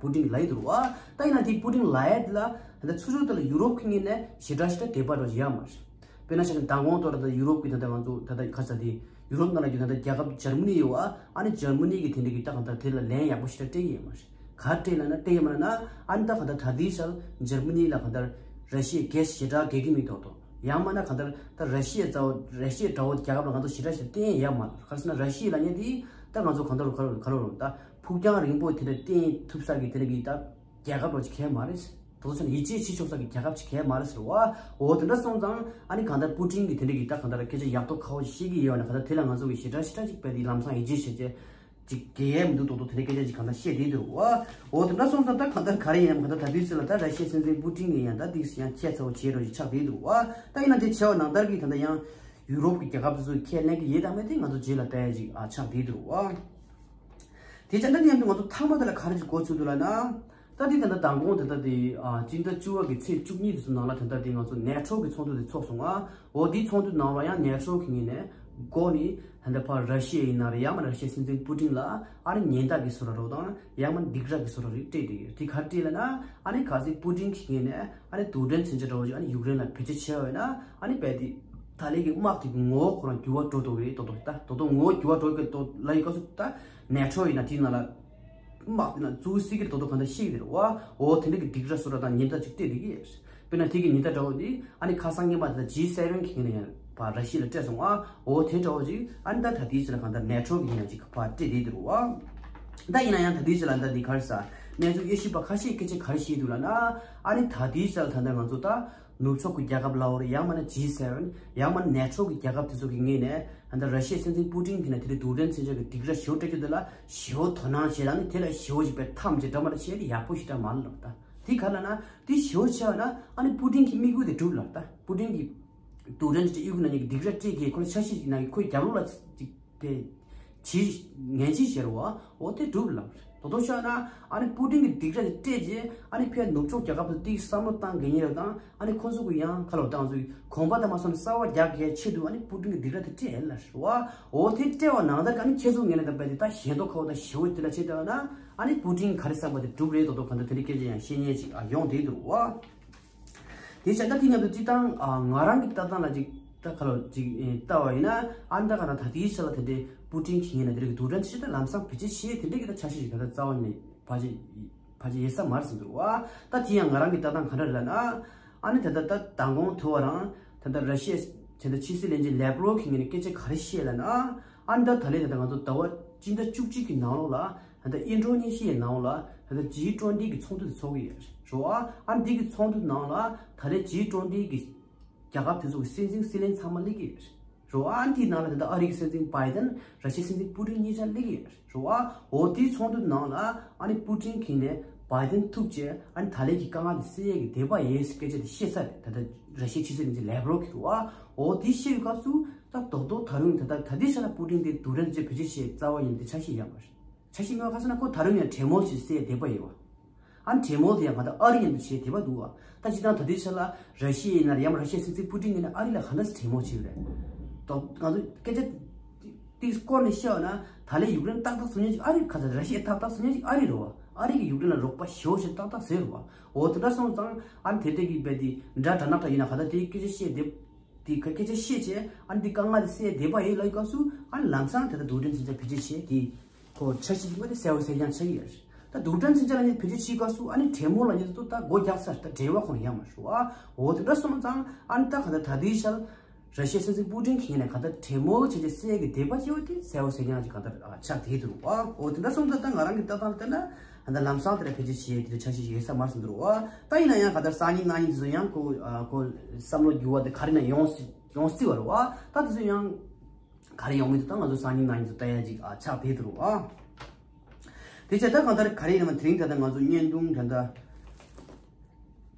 པུ་ཏིན་གྱིས་ལབ་ཡི་འདུག་བ། ད་ཡིན་ན་དེ་པུ་ཏིན་ལབ་ཡ་དེ་ལ་ད་ལྟ་ཚུར་ཕྱོགས་དེ་ལ་ཡུ་རོབ་ཀྱི་ངོས་ནས་ཞེ་དྲག་ཞེ་དྲག་དད་པ་འདྲ་ཅིག་ཡོད་མ་རེད། དཔེར་ན་ཆ་བཞག་ན་མདང་དགོང་ཐོག་ལ་ད་ཡུ་རོབ་ཀྱི་ད་ལྟ་ང་ཚོ་ད་ལྟ་ག་རེ་ཟེར། དེ་ཡུ་རོབ་ནང་ལ་ཡོད་ད་ལྟ་རྒྱལ་ཁབ་འཇར་མ་ནི་ཡོད་བ། ཨ་ནི་འཇར་མ་ནི་གིས་དེ་འདྲ་གི་ད་གང་ལྟར་དེ་ལ་ལན་ཡག་པོ་ཞེ་དྲག་སྤྲད་ཀྱི་ཡོད་མ་རེད། ག་རེ་སྤྲད་ལབ་ན། སྤྲད་ཡོད་མ་རེད་ན། ཨ་ནི་ད་གང་ལྟར་ད་ལྟའི་ཆར་འཇར་མ་ནི་ལ་གང་ལྟར་ར་ཤི་ཡའི་གྷེ་སི་ཞེ་དྲག་རྒྱག་གི་མི་འདུག་དོ། ཡང་མིན་ན་གང་ལྟར་ད་ར་ཤི་ཡ་འདྲ་བོ། ར་ཤི་ཡ་འདྲ་བོ་རྒྱལ་ཁབ་ལ་ང་ཚོ་ཞེ་དྲག་ཞེ་དྲག་བརྟེན་ཡ་ཡོད་མ་རེད། ག་རེ་ཟེར་ན་ར་ཤི་ཡ་ལབ་མཁན་དེ་ད་ང་ཚོ་གང་ལྟར་ག་རེ་ག་རེ་ད་ཕུགས་རྒྱང་རིང་པོ་དེ་འདྲ་བརྟེན་ཐུབ་ས་གི་དེ་འདྲ་གི་ད་རྒྱལ་ཁབ་རོ་ཅིག་གང་ཡང་མ་རེད། དེ་ཚོ་ཆ་ནས་ཡིད་ཆེས་བྱེད་ཆོག་ས་གི་རྒྱལ་ཁབ་ཅིག་གང་ཡང་མ་རེད་ཟེར་བ། འོ་དེ་འདྲ་སོང་ཙང་ཨ་ནི་གང་ལྟར་པུ་ཏིན་གྱིས་དེ་འདྲ་གི་ད་གང་ལྟར་སྐད་ཆ་ཡག་ཐོག་ཁ་བོ་ཞིག་བཤད་ཀྱི་ཡོད་ན། གང་ལྟར་དེ་ལ་ང་ཚོ་གི་ཞེ་དྲག་ཞེ་དྲག་ཅིག་བལ་དེ་ལམ་སང་ཡིད་ཆེས་བྱེད་ཅེས་ཅིག་གང་ཡང་མི་འདུག་དོ་དོ། དེ་འདྲའི་སྐད་ཆ་ཅིག་གང་ལྟར་བཤད་བསྡད་འདུག་བ། འོ་དེ་འདྲ་སོང་ཙང་ད་གང་ལྟར་ག་རེ་ཡིན་ནམ། གང་ལྟར་ད་དུས་ཚོད་ལ་ད་ར་ཤི་ཡའི་སྲིད་འཛིན་པུ་ཏིན་གྱིས་ཡང་ད་དེ་ཡང་ཁྱད་མཚར་པོ་བྱེད་རོགས་ཅིག་ཆགས་བསྡད་འདུག་བ། ད་ཡིན་ན་དེ་བྱས་པ་ནང་ལྟར་གྱི་ད་ལྟ་ཡང་ཡུ་རོབ་ཀྱི་རྒྱལ་ཁབ་དེ་ཚོ་ཁས་ལེན་གྱི་ཡོད་དམ་མེད་དེ་ང་ཚོ་རྗེས་ལ་ལྟ་ཡ་ཅིག་ཨ་ཆགས་བསྡད་འདུག་བ། དེ་བྱས་ན་མཉམ་དུ་ང་ཚོ་མཐའ་མ་དེ་ལ་ག་རེ་ཅིག་གོ་ཚུལ་འདུག་ལབ་ན། ད་དེ་ད་ལྟ་མདང་དགོང་དེ་ད་དེ་ཨ་སྤྱི་ཟླ་བཅུ་པ་གི་ཚེས་བཅུ་གཉིས་དེ་ཚོ་ནང་ལ་ད་ལྟ་དེ་ང་ཚོ་ནེ་ཊོ་གི་ཚོགས་འདུ་དེ་ཚོགས་སོང་ང་། འོ་དེའི་ཚོགས་འདུ་ནང་ལ་ཡང་ནེ་ཊོ་གི་ངོས་ནས་འགོ་ནས་ད་ལྟ་ཕར་ར་ཤི་ཡ་ཡིན་ན་རེད། ཡང་མིན་ར་ཤི་ཡའི་སྲིད་འཛིན་པུ་ཏིན་ལ་ཨ་ནི་ཉེན་བརྡ་གི་བཟོ་འདྲ་རོ་དང་། ཡང་མིན་སྡིགས་ར་གི་བཟོ་འདྲ་རེ་སྤྲད་བསྡད་ཡོད། དེ་ག་རེ་སྤྲད་ལབ་ན། ཨ་ནི་གལ་སྲིད་པུ་ཏིན་གྱི་ངོས་ནས་ཨ་ནི་རྡུལ་ཕྲན་མཚོན་ཆ་འདྲ་བོ་ཅིག་ཨ་ནི་ཡུཀ་རེན་ལ་བེད་སྤྱོད་བྱས་པ་ཡིན་ན། ཨ་ནི་རྦད་དེ་ད་ལན་གྱི་དམག་དེ་གི་ངོ་བོ་ཁོ་རང་འགྱུར་བ་འགྲོ་འགྲོ་གི་རེད། དོ་དོ་ད་དོ་དོ་ངོ་བོ་འགྱུར་བ་འགྲོ་གི་དོ་ལབ་ཡི་སྐབས་སུ་ད་ནེ་ཊོ་ཡིན་ན་དེའི་ནང་ལ་དམག་དེ་ན་བཙུགས་སྲིད་ཀྱི་རེད། དོ་དོ་གང་ལྟར་ཤེས་ཀྱི་རེད་བ། འོ་དེ་འདྲ་གི་སྡིགས་ར་བཟོ་འདྲ་དང་ཉེན་བརྡ་ཅིག་སྤྲད་བསྡད་ཀྱི་ཡོད། དཔེར་ན་དེ་གི་ཉེན་བརྡ་འདྲ་བོ་དེ་ཨ་ནི་ཁ་སང་སྔོན་མ་དེ་ད་ཇི་སེ་ཝེན་གི་ངོས་ནས་ཡང་ཕར་ར་ཤི་ཡ་ལ་སྤྲད་སོང་ང་། འོ་དེ་འདྲ་བོ་ཅིག་ཨ་ནི་ད་ད་ལྟའི་ཆ་ལ་གང་ལྟར་ནེ་ཊོ་གི་ངོས་ནས་ཅིག་ཕར་སྤྲད་བསྡད་འདུག་བ། ད་ཡིན་ན་ཡང་ད་ལྟའི་ཆ་ལ་ད་འདི་ག་རེ་ཟེར། གནས་ཚུལ་དབྱེ་ཞིབ་པ་ཁ་ཤས་སྐད་ཆ་ག་རེ་བཤད་འདུག་ལབ་ན། ཨ་ནི་ད་ལྟའི་ཆ་ལ་ད་ལྟ་ང་ཚོ་ད་ནུབ་ཕྱོགས་ཀྱི་རྒྱལ་ཁབ་ལབ་དགོས་རེད། ཡང་མིན་ན་ཇི་སེ་ཝེན། ཡང་མིན་ན་ནེ་ཊོ་གི་རྒྱལ་ཁབ་དེ་ཚོ་གི་ངོས་ནས་ད་ལྟ་ར་ཤི་ཡའི་སྲིད་འཛིན་པུ་ཏིན་གྱིས་ན་དེ་རིང་རྡུལ་ཕྲན་མཚོན་ཆ་གི་སྡིགས་ར་ཞེ་པོ་སྤྲད་རྒྱུ་དེ་ལ་ཞེ་པོ་དོ་སྣང་བྱེད་ལ་ནི། དེ་ལ་ཞེ་པོ་ཅིག་དཔེ་ཐམས་ཅད་འདྲ་མ་འདྲ་བྱས་ཏེ་ཡག་པོ་ཞེ་དྲག་མ་རེད་ལབ། ད་དེ་ག་རེ་ལབ་ན། དེ་ཞེ་པོ་ཆེ་བ་ན་ཨ་ནི་པུ་ཏིན་གྱི་དམིགས་ཡུལ་དེ་འགྲུབ་ལབ། ད་པུ་ཏིན་གྱིས་རྡུལ་ཕྲན་དེ་གཡུག་ན་ནི་སྡིགས་ར་སྤྲད་གི་ཁོ་ལ་འཆར་གཞི་ཅིག་ན་གི་ཁོའི་རྒྱབ་ལོགས་ལ་ཅིག་དེ་ཇི་ངན་ཇི་ཟེར་བ། འོ་དེ་འགྲུབ་ལབ། དོ་དོ་ཤོད་ན་ཨ་ནི་པུ་ཏིན་གྱི་སྡིགས་ར་དེ་སྤྲད་རྗེས་ཨ་ནི་ཕར་ནུབ་ཕྱོགས་རྒྱལ་ཁབ་ཚོ་དེའི་བསམ་བློ་བཏང་གི་ཉེ་ར་དང་། ཨ་ནི་ཁོ་ཚོ་གི་ཡང་ཁ་ལོ་བཏང་ཚོའི་གོམ་པ་དང་མ་སོང་ནས་གསར་བ་རྒྱག་གི་ཆེད་དུ་ཨ་ནི་པུ་ཏིན་གྱི་སྡིགས་ར་དེ་སྤྲད་ལབ་རེད་བ། འོ་དེ་སྤྲད་པ་ནང་ལྟར་གྱི་ཨ་ནི་ཁྱེད་ཚོ་ངས་ནས་ད་བལ་དེ་ད་ཞེན་ཐོག་ཁ་བ་ད་ཞེ་པོ་དེ་ལ་བྱེད་བསྡད་པ་ན། ཨ་ནི་པུ་ཏིན་ག་རེ་བསམ་པ་དེ་འགྲུབ་རེད། དོ་དོ་ག་འདྲ་དེ་འདྲའི་སྐད་ཆ་ཡང་བཤད་མཁན་ཅིག་ཨ་ཡོང་བསྡད་འདུག་བ། དེ་བྱས་ད་དེ་མཉམ་དུ་སྤྱིར་བཏང་ཨ་ང་རང་གི་ལྟ་སྟངས་ལ་ཅིག་ད་ཁ་ལོ་ཅིག་ཨེ་ལྟ་བ་ཡིན་ན། ཨ་ནི་ད་ག་ན་ད་དེའི་ཆ་ལ་དེ་འདྲའི་པུ་ཏིན་གྱི་ངོས་ནས་དེ་རིགས་རྡུལ་ཕྲན་ཞིག་ད་ལམ་སང་བེད་སྤྱོད་བྱེད་དེ་འདྲའི་གི་ད་འཆར་གཞི་ཞིག་ད་ལྟ་རྩ་བ་ནས་ཕལ་ཆེར་ཕལ་ཆེར་ཡོད་ས་མ་རེད་ཟེར་འདུག་བ། ད་དེ་ཡང་ང་རང་གི་ལྟ་སྟངས་ག་འདྲ་རེད་ལབ་ན། ཨ་ནི་ད་ལྟ་ད་མདང་དགོང་ཐོས་པ་རང་ད་ལྟ་ར་ཤི་ཡའི་ད་ལྟ་ཕྱི་སྲིད་བློན་ཆེན་ལེབ་རོབ་གི་ངོས་ནས་སྐད་ཆ་ག་རེ་བཤད་ལབ་ན། ཨ་ནི་ད་ད་ལན་ད་ལྟ་ང་ཚོ་ཟླ་བ་སྤྱི་ཟླ་བཅུ་གཅིག་གི་ནང་ལོགས་ལ་ད་ལྟ་ཨིན་ཌོ་ནེ་ཤི་ཡའི་ནང་ལ་ད་ལྟ་ཇི་ཊུ་ཝེན་ཊི་གི་ཚོགས་འདུ་དེ་ཚོགས་ཀྱི་ཡོད་རེད་བ། ཨ་ནི་འདི་གི་ཚོགས་འདུ་ནང་ལ་ད་ལན་ཇི་ཊུ་ཝེན་ཊི་གི་རྒྱལ་ཁབ་དེ་ཚོ་གི་སྲིད་འཛིན་སྲིད་བློན་ཚང་མ་སླེབས་ཀྱི་ཡོད་རེད་བ། ཨ་ནི་དེའི་ནང་ལ་ད་ལྟ་ཨ་རི་གི་སྲིད་འཛིན་བྷའི་ཏིན། ར་ཤི་ཡའི་སྲིད་འཛིན་པུ་ཏིན་གཉིས་ཆ་སླེབས་ཀྱི་ཡོད་རེད་བ། འོ་དེའི་ཚོགས་འདུ་ནང་ལ་ཨ་ནི་པུ་ཏིན་གྱིས་ནས་བྷའི་ཏིན་ཐུག་བྱས་ཨ་ནི་ད་ལན་གྱི་དཀའ་ངལ་དེ་སེལ་ཡས་ཀྱི་དད་པ་ཡོད་ཟེར་སྐད་ཆ་དེ་བཤད་ཚར་རེད། ད་ལྟ་ར་ཤི་ཡའི་ཕྱི་སྲིད་བློན་ཆེན་ལེབ་རོབ་ཀྱིས་རེད་བ། འོ་དེ་བཤད་པའི་སྐབས་སུ་ད་རྡོག་རྡོག་ད་རུང་ད་ལྟ་ད་ལྟའི་ཆ་ལ་པུ་ཏིན་དེ་རྡུལ་ཕྲན་ཅིག་བེད་སྤྱོད་བྱེད་རྩ་བ་ཉིད་ནས་དེ་འཆར་གཞི་ཡོད་མ་རེད། འཆར་གཞི་མེད་པ་ག་ཟེར་ན་ཁོ་ད་རུང་ཡང་གྲོས་མོལ་ཞིག་སེལ་འདོད་པ་ཡོད་བ། ཨ་ནི་གྲོས་མོལ་དེ་ཡང་གང་ལྟར་ཨ་རི་མཉམ་དུ་བྱེད་འདོད་པ་འདུག་བ། ད་སྤྱིར་བཏང་ད་ལྟའི་ཆ་ལ་ར་ཤི་ཡ་ཡིན་ན་རེད། ཡང་ར་ཤི་ཡའི་སྲིད་འཛིན་པུ་ཏིན་ཡིན་ན་ཨ་རི་ལ་གང་འདྲ་སེ་གྲོས་མོལ་བྱེད་ཀྱི་རེད། ད་ང་ཚོ་སྐད་ཆ་ ཏིག་སྐོར་ནས་བཤད་པ་ན་ད་ལན་ཡུཀ་རེན་ཏག་ཏག་བཟོ་མཁན་ཅིག་ཨ་རི་ག་ཚ་ར་ཤི་ཡ་ཏག་ཏག་བཟོ་མཁན་ཅིག་ཨ་རི་རེད་བ། ཨ་རི་གིས་ཡུཀ་རེན་ལ་རོགས་པ་ཞེ་པོ་ཞིག་ཏག་ཏག་བཟོས་རེད་བ། འོ་དེ་འདྲ་སོང་ཙང་ཨ་ནི་དེ་འདྲ་གི་རྦད་དེ་འདྲ་འདྲ་ནག་འདྲ་ཡིན་ན་ག་ད་དེའི་སྐད་ཆ་བཤད་དེ་དེ་ག་སྐད་ཆ་བཤད་བྱས་ཨ་ནི་དེ་དཀའ་ངལ་དེ་སེལ་བསྡད་པ་ཡིན་ལབ་ཡི་སྐབས་སུ་ཨ་ནི་ལམ་སང་དེ་ལྟར་རྡུལ་ཕྲན་མཚོན་ཆ་བེད་སྤྱོད་བྱས་དེ་ཁོ་འཆར་གཞི་ཅིག་མ་དེ་གསལ་པོ་གསལ་རྐྱང་ཆགས་ཀྱི་ཡོད་རེད། ད་རྡུལ་ཕྲན་མཚོན་ཆ་ལ་ནི་བེད་སྤྱོད་བྱེད་སྐབས་སུ་ཨ་ནི་གྲོས་མོལ་ལ་ཉིད་དུ་ད་སྒོ་རྒྱག་ཚར། ད་འབྲེལ་བ་ཁོ་ན་ཡང་མ་ཞུ་བ། འོ་དེ་འདྲ་སོང་ཙང་ཨ་ནི་ད་ག་ད་ད་ལྟའི་ཆར་ར་ཤི་ཡའི་སྲིད་འཛིན་པུ་ཏིན་གྱིས་ནས་ག་ད་གྲོས་མོལ་བྱས་རྗེས་སེལ་གྱི་བསྡད་པ་ཅིག་ཡོད་དེ་གསལ་པོ་གསལ་རྐྱང་ཅིག་ག་ད་ཆགས་བསྡད་འདུག་བ། འོ་དེ་འདྲ་སོང་ཙང་ད་ང་རང་གི་ལྟ་སྟངས་ལྟར་ན་ད་ལམ་སང་དེ་ལ་བེད་སྤྱོད་བྱས་དེ་འཆར་གཞི་ཡོད་ས་མ་རེད་འདུག་བ། ད་ཡིན་ན་ཡང་ག་ད་སང་ཉིན་གནངས་ཉིན་དེ་ཚོ་ཡང་ཁོ་ཁོ་བསམ་བློ་འགྱུར་བ་དེ་ག་རེ་ན་ཡོང་སྲིད་ཡོང་སྲིད་པ་རེད་བ། ད་དེ་ཚོ་ཡང་། ག་རེ་ཡོང་མིན་དེ་ད་ང་ཚོ་སང་ཉིན་གནངས་ཉིན་དུ་ལྟ་ཡ་ཅིག་ཨ་ཆགས་བསྡད་འདུག་ཨ། དེ་བྱས་ད་གང་ལྟར་ག་རེ་ཡིན་ནམ་དེ་རིང་ད་ལྟ་ང་ཚོ་བརྙན་ཐུང་ད་ལྟ་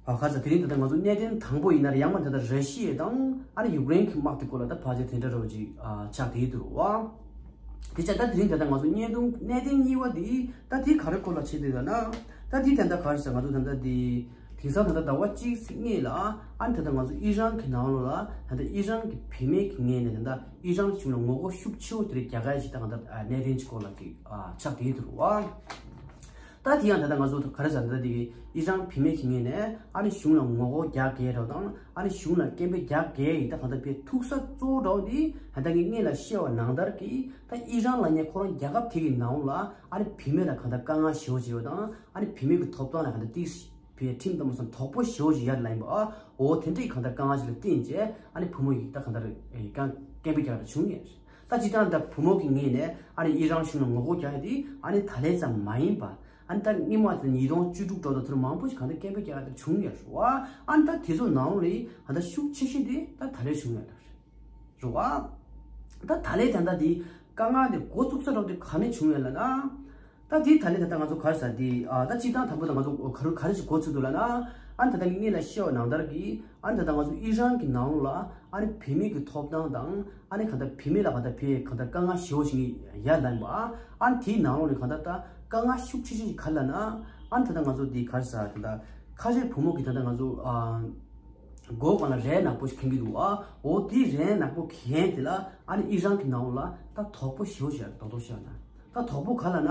ཨ་ཁ་ས་དེ་རིང་ད་ལྟ་ང་ཚོ་གནད་དོན་དང་པོ་ཡིན་ན་ཡང་མ་ད་ལྟ་ར་ཤི་ཡ་དང་ཨ་ནི་ཡུཀ་རེན་གྱི་དམག་དེ་སྐོར་ལ་ད་ཕལ་ཆེར་དེ་འདྲ་རོ་ཅིག་ཨ་ཆགས་བསྡད་འདུག་ཨ། དེ་བྱས་ད་དེ་རིང་ད་ལྟ་ང་ཚོ་བརྙན་ཐུང་གནད་དོན་གཉིས་པ་དེ་ད་དེ་ག་རེ་སྐོར་ལ་བྱེད་འདུག་ལབ་ན་ད་དེ་ད་ལྟ་ག་རེ་ཟེར་ང་ཚོ་ད་ལྟ་དེ། དེང་སང་ད་ལྟ་ཟླ་བ་གཅིག་ཙམ་སྔོན་ལ་ཨ་ནི་ད་ལྟ་ང་ཚོ་ཨི་རན་གྱི་ནང་ལོགས་ལ་ད་ལྟ་ཨི་རན་གྱི་བུད་མེད་ཀྱི་ངོས་ནས་ད་ལྟ་ཨི་རན་གཞུང་ལ་ངོ་རྒོལ་ཤུགས་ཆེ་བོ་དེ་རིགས་རྒྱག་ག་ཞིག་ད་ང་ད་གནད་དོན་གྱི་སྐོར་ལ་ཅིག་ཨ་ཆགས་བསྡད་འདུག་བ། ད་དེ་ཡང་ད་ལྟ་ང་ཚོ་ག་རེ་ཟེར་ད་ལྟ་དེ་གི་ཨི་རན་བུད་མེད་ཀྱི་ངོས་ནས་ཨ་ནི་གཞུང་ལ་ངོ་རྒོལ་རྒྱག་གི་རེད་དང་ཨ་ནི་གཞུང་ལ་སྐད་འབོད་རྒྱག་གི་ཡིན་ད་གང་ལྟར་དཔེ་ཐུག་ས་གཙོ་བོ་འདྲ་བོ་དེ་ད་ལྟ་ངས་སྔོན་ལ་བཤད་པ་ནང་ལྟར་གྱི་ད་ཨི་རན་ལབ་མཁན་ཁོ་རང་རྒྱལ་ཁབ་དེ་གི་ནང་ལ་ཨ་ནི་བུད་མེད་ལ་གང་ལྟར་དཀའ་ངལ་ཞེ་བོ་ཅིག་ཡོད་དང་ཨ་ནི་བུད་མེད་ཀྱི་ཐོབ་ཐང་ལ་གང་ལྟར་ཏིག་བའི་ཁྲིམས་དང་མ་སོང་དོག་པོ་ཞེ་བོ་ཞིག་ཡར་ལངས་པ། ཨ་འོ་དེ་འདྲའི་གང་ལྟར་དཀའ་ངལ་ཞིག་ལ་བརྟེན་བྱས་ཨ་ནི་བུ་མོ་ཡིས་ད་གང་ལྟར་ཨེ་གང་སྐད་འབོད་རྒྱག་ཡ་བྱུང་ཡོད། ད་སྤྱིར་བཏང་ད་བུ་མོ་གི་ངོས་ནས་ཨ་ནི་ཨི་རན་གཞུང་ལ་ངོ་རྒོལ་རྒྱག་ཡ་དེ་ཨ་ནི་ད་ལན་ཙམ་མ་ཡིན་པ། ཨ་ནི་ད་སྔོན་མ་ད་ཉིས་སྟོང་བཅུ་དྲུག་འགྲོ་ད་ཚུར་མང་པོ་ཞིག་གང་ལྟར་སྐད་འབོད་རྒྱག་ཡ་དེ་བྱུང་ཡོད་རེད་བ། ཨ་ནི་ད་དེ་ཚོ་ནང་ལོགས་ལ་ཨ་ད་ཤུགས་ཆེ་ཤོས་དེ་ད་ད་ལན་བྱུང་ཡོད་རེད་བ། ད་ད་ལན་ད་ད་དེ་དཀའ་ངལ་དེ་འགོ་བཙུགས་ས་འདྲ་བོ་དེ་ག་ནས་བྱུང་ཡོད་ལབ་ན། ད་དེའི་ད་ལན་ད་ལྟ་ང་ཚོ་ག་རེ་ཟེར་དེ་ཨ་ད་སྤྱིར་བཏང་དང་པོ་ད་ང་ཚོ་ག་རེ་ག་རེ་ཞིག་འགོ་ཚུགས་འདུག་ལབ་ན། ཨ་ནི་ད་ལྟ་ངས་སྔོན་ལ་བཤད་པ་ནང་ལྟར་གྱི་ཨ་ནི་ད་ལྟ་ང་ཚོ་ཨི་རན་གྱི་ནང་ལོགས་ལ་ཨ་ནི་བུད་མེད་ཀྱི་ཐོབ་ཐང་དང་ཨ་ནི་གང་ལྟར་བུད་མེད་ལ་གང་ལྟར་བུད་གང་ལྟར་དཀའ་ངལ་ཞེ་པོ་ཞིག་ཡར་ལངས་པ། ཨ་ནི་དེའི་ནང་ལོགས་ནས་གང་ལྟར་ད་དཀའ་ངལ་ཤུགས་ཆེ་ཤོས་ཞིག་ག་རེ་ལབ་ན། ཨ་ནི་ད་ལྟ་ང་ཚོ་དེ་ག་རེ་ཟེར་ད་ལྟ་ཁ་ཤས་བུ་མོ་གི་ད་ལྟ་ང་ཚོ་ཨ་མགོ་སྒང་ལ་རས་ནག་པོ་ཞིག་གྱོན་གྱི་འདུག་ཨ། འོ་དེ་རས་ནག་པོ་གྱོན་དེ་ལ་ཨ་ནི་ཨི་རན་གྱི་ནང་ལོགས་ལ་ད་དོག་པོ་ཞེ་པོ་ཞིག་རྡོག་རྡོག་ཤར་ན། ད་དོག་པོ་ག་ལབ་ན།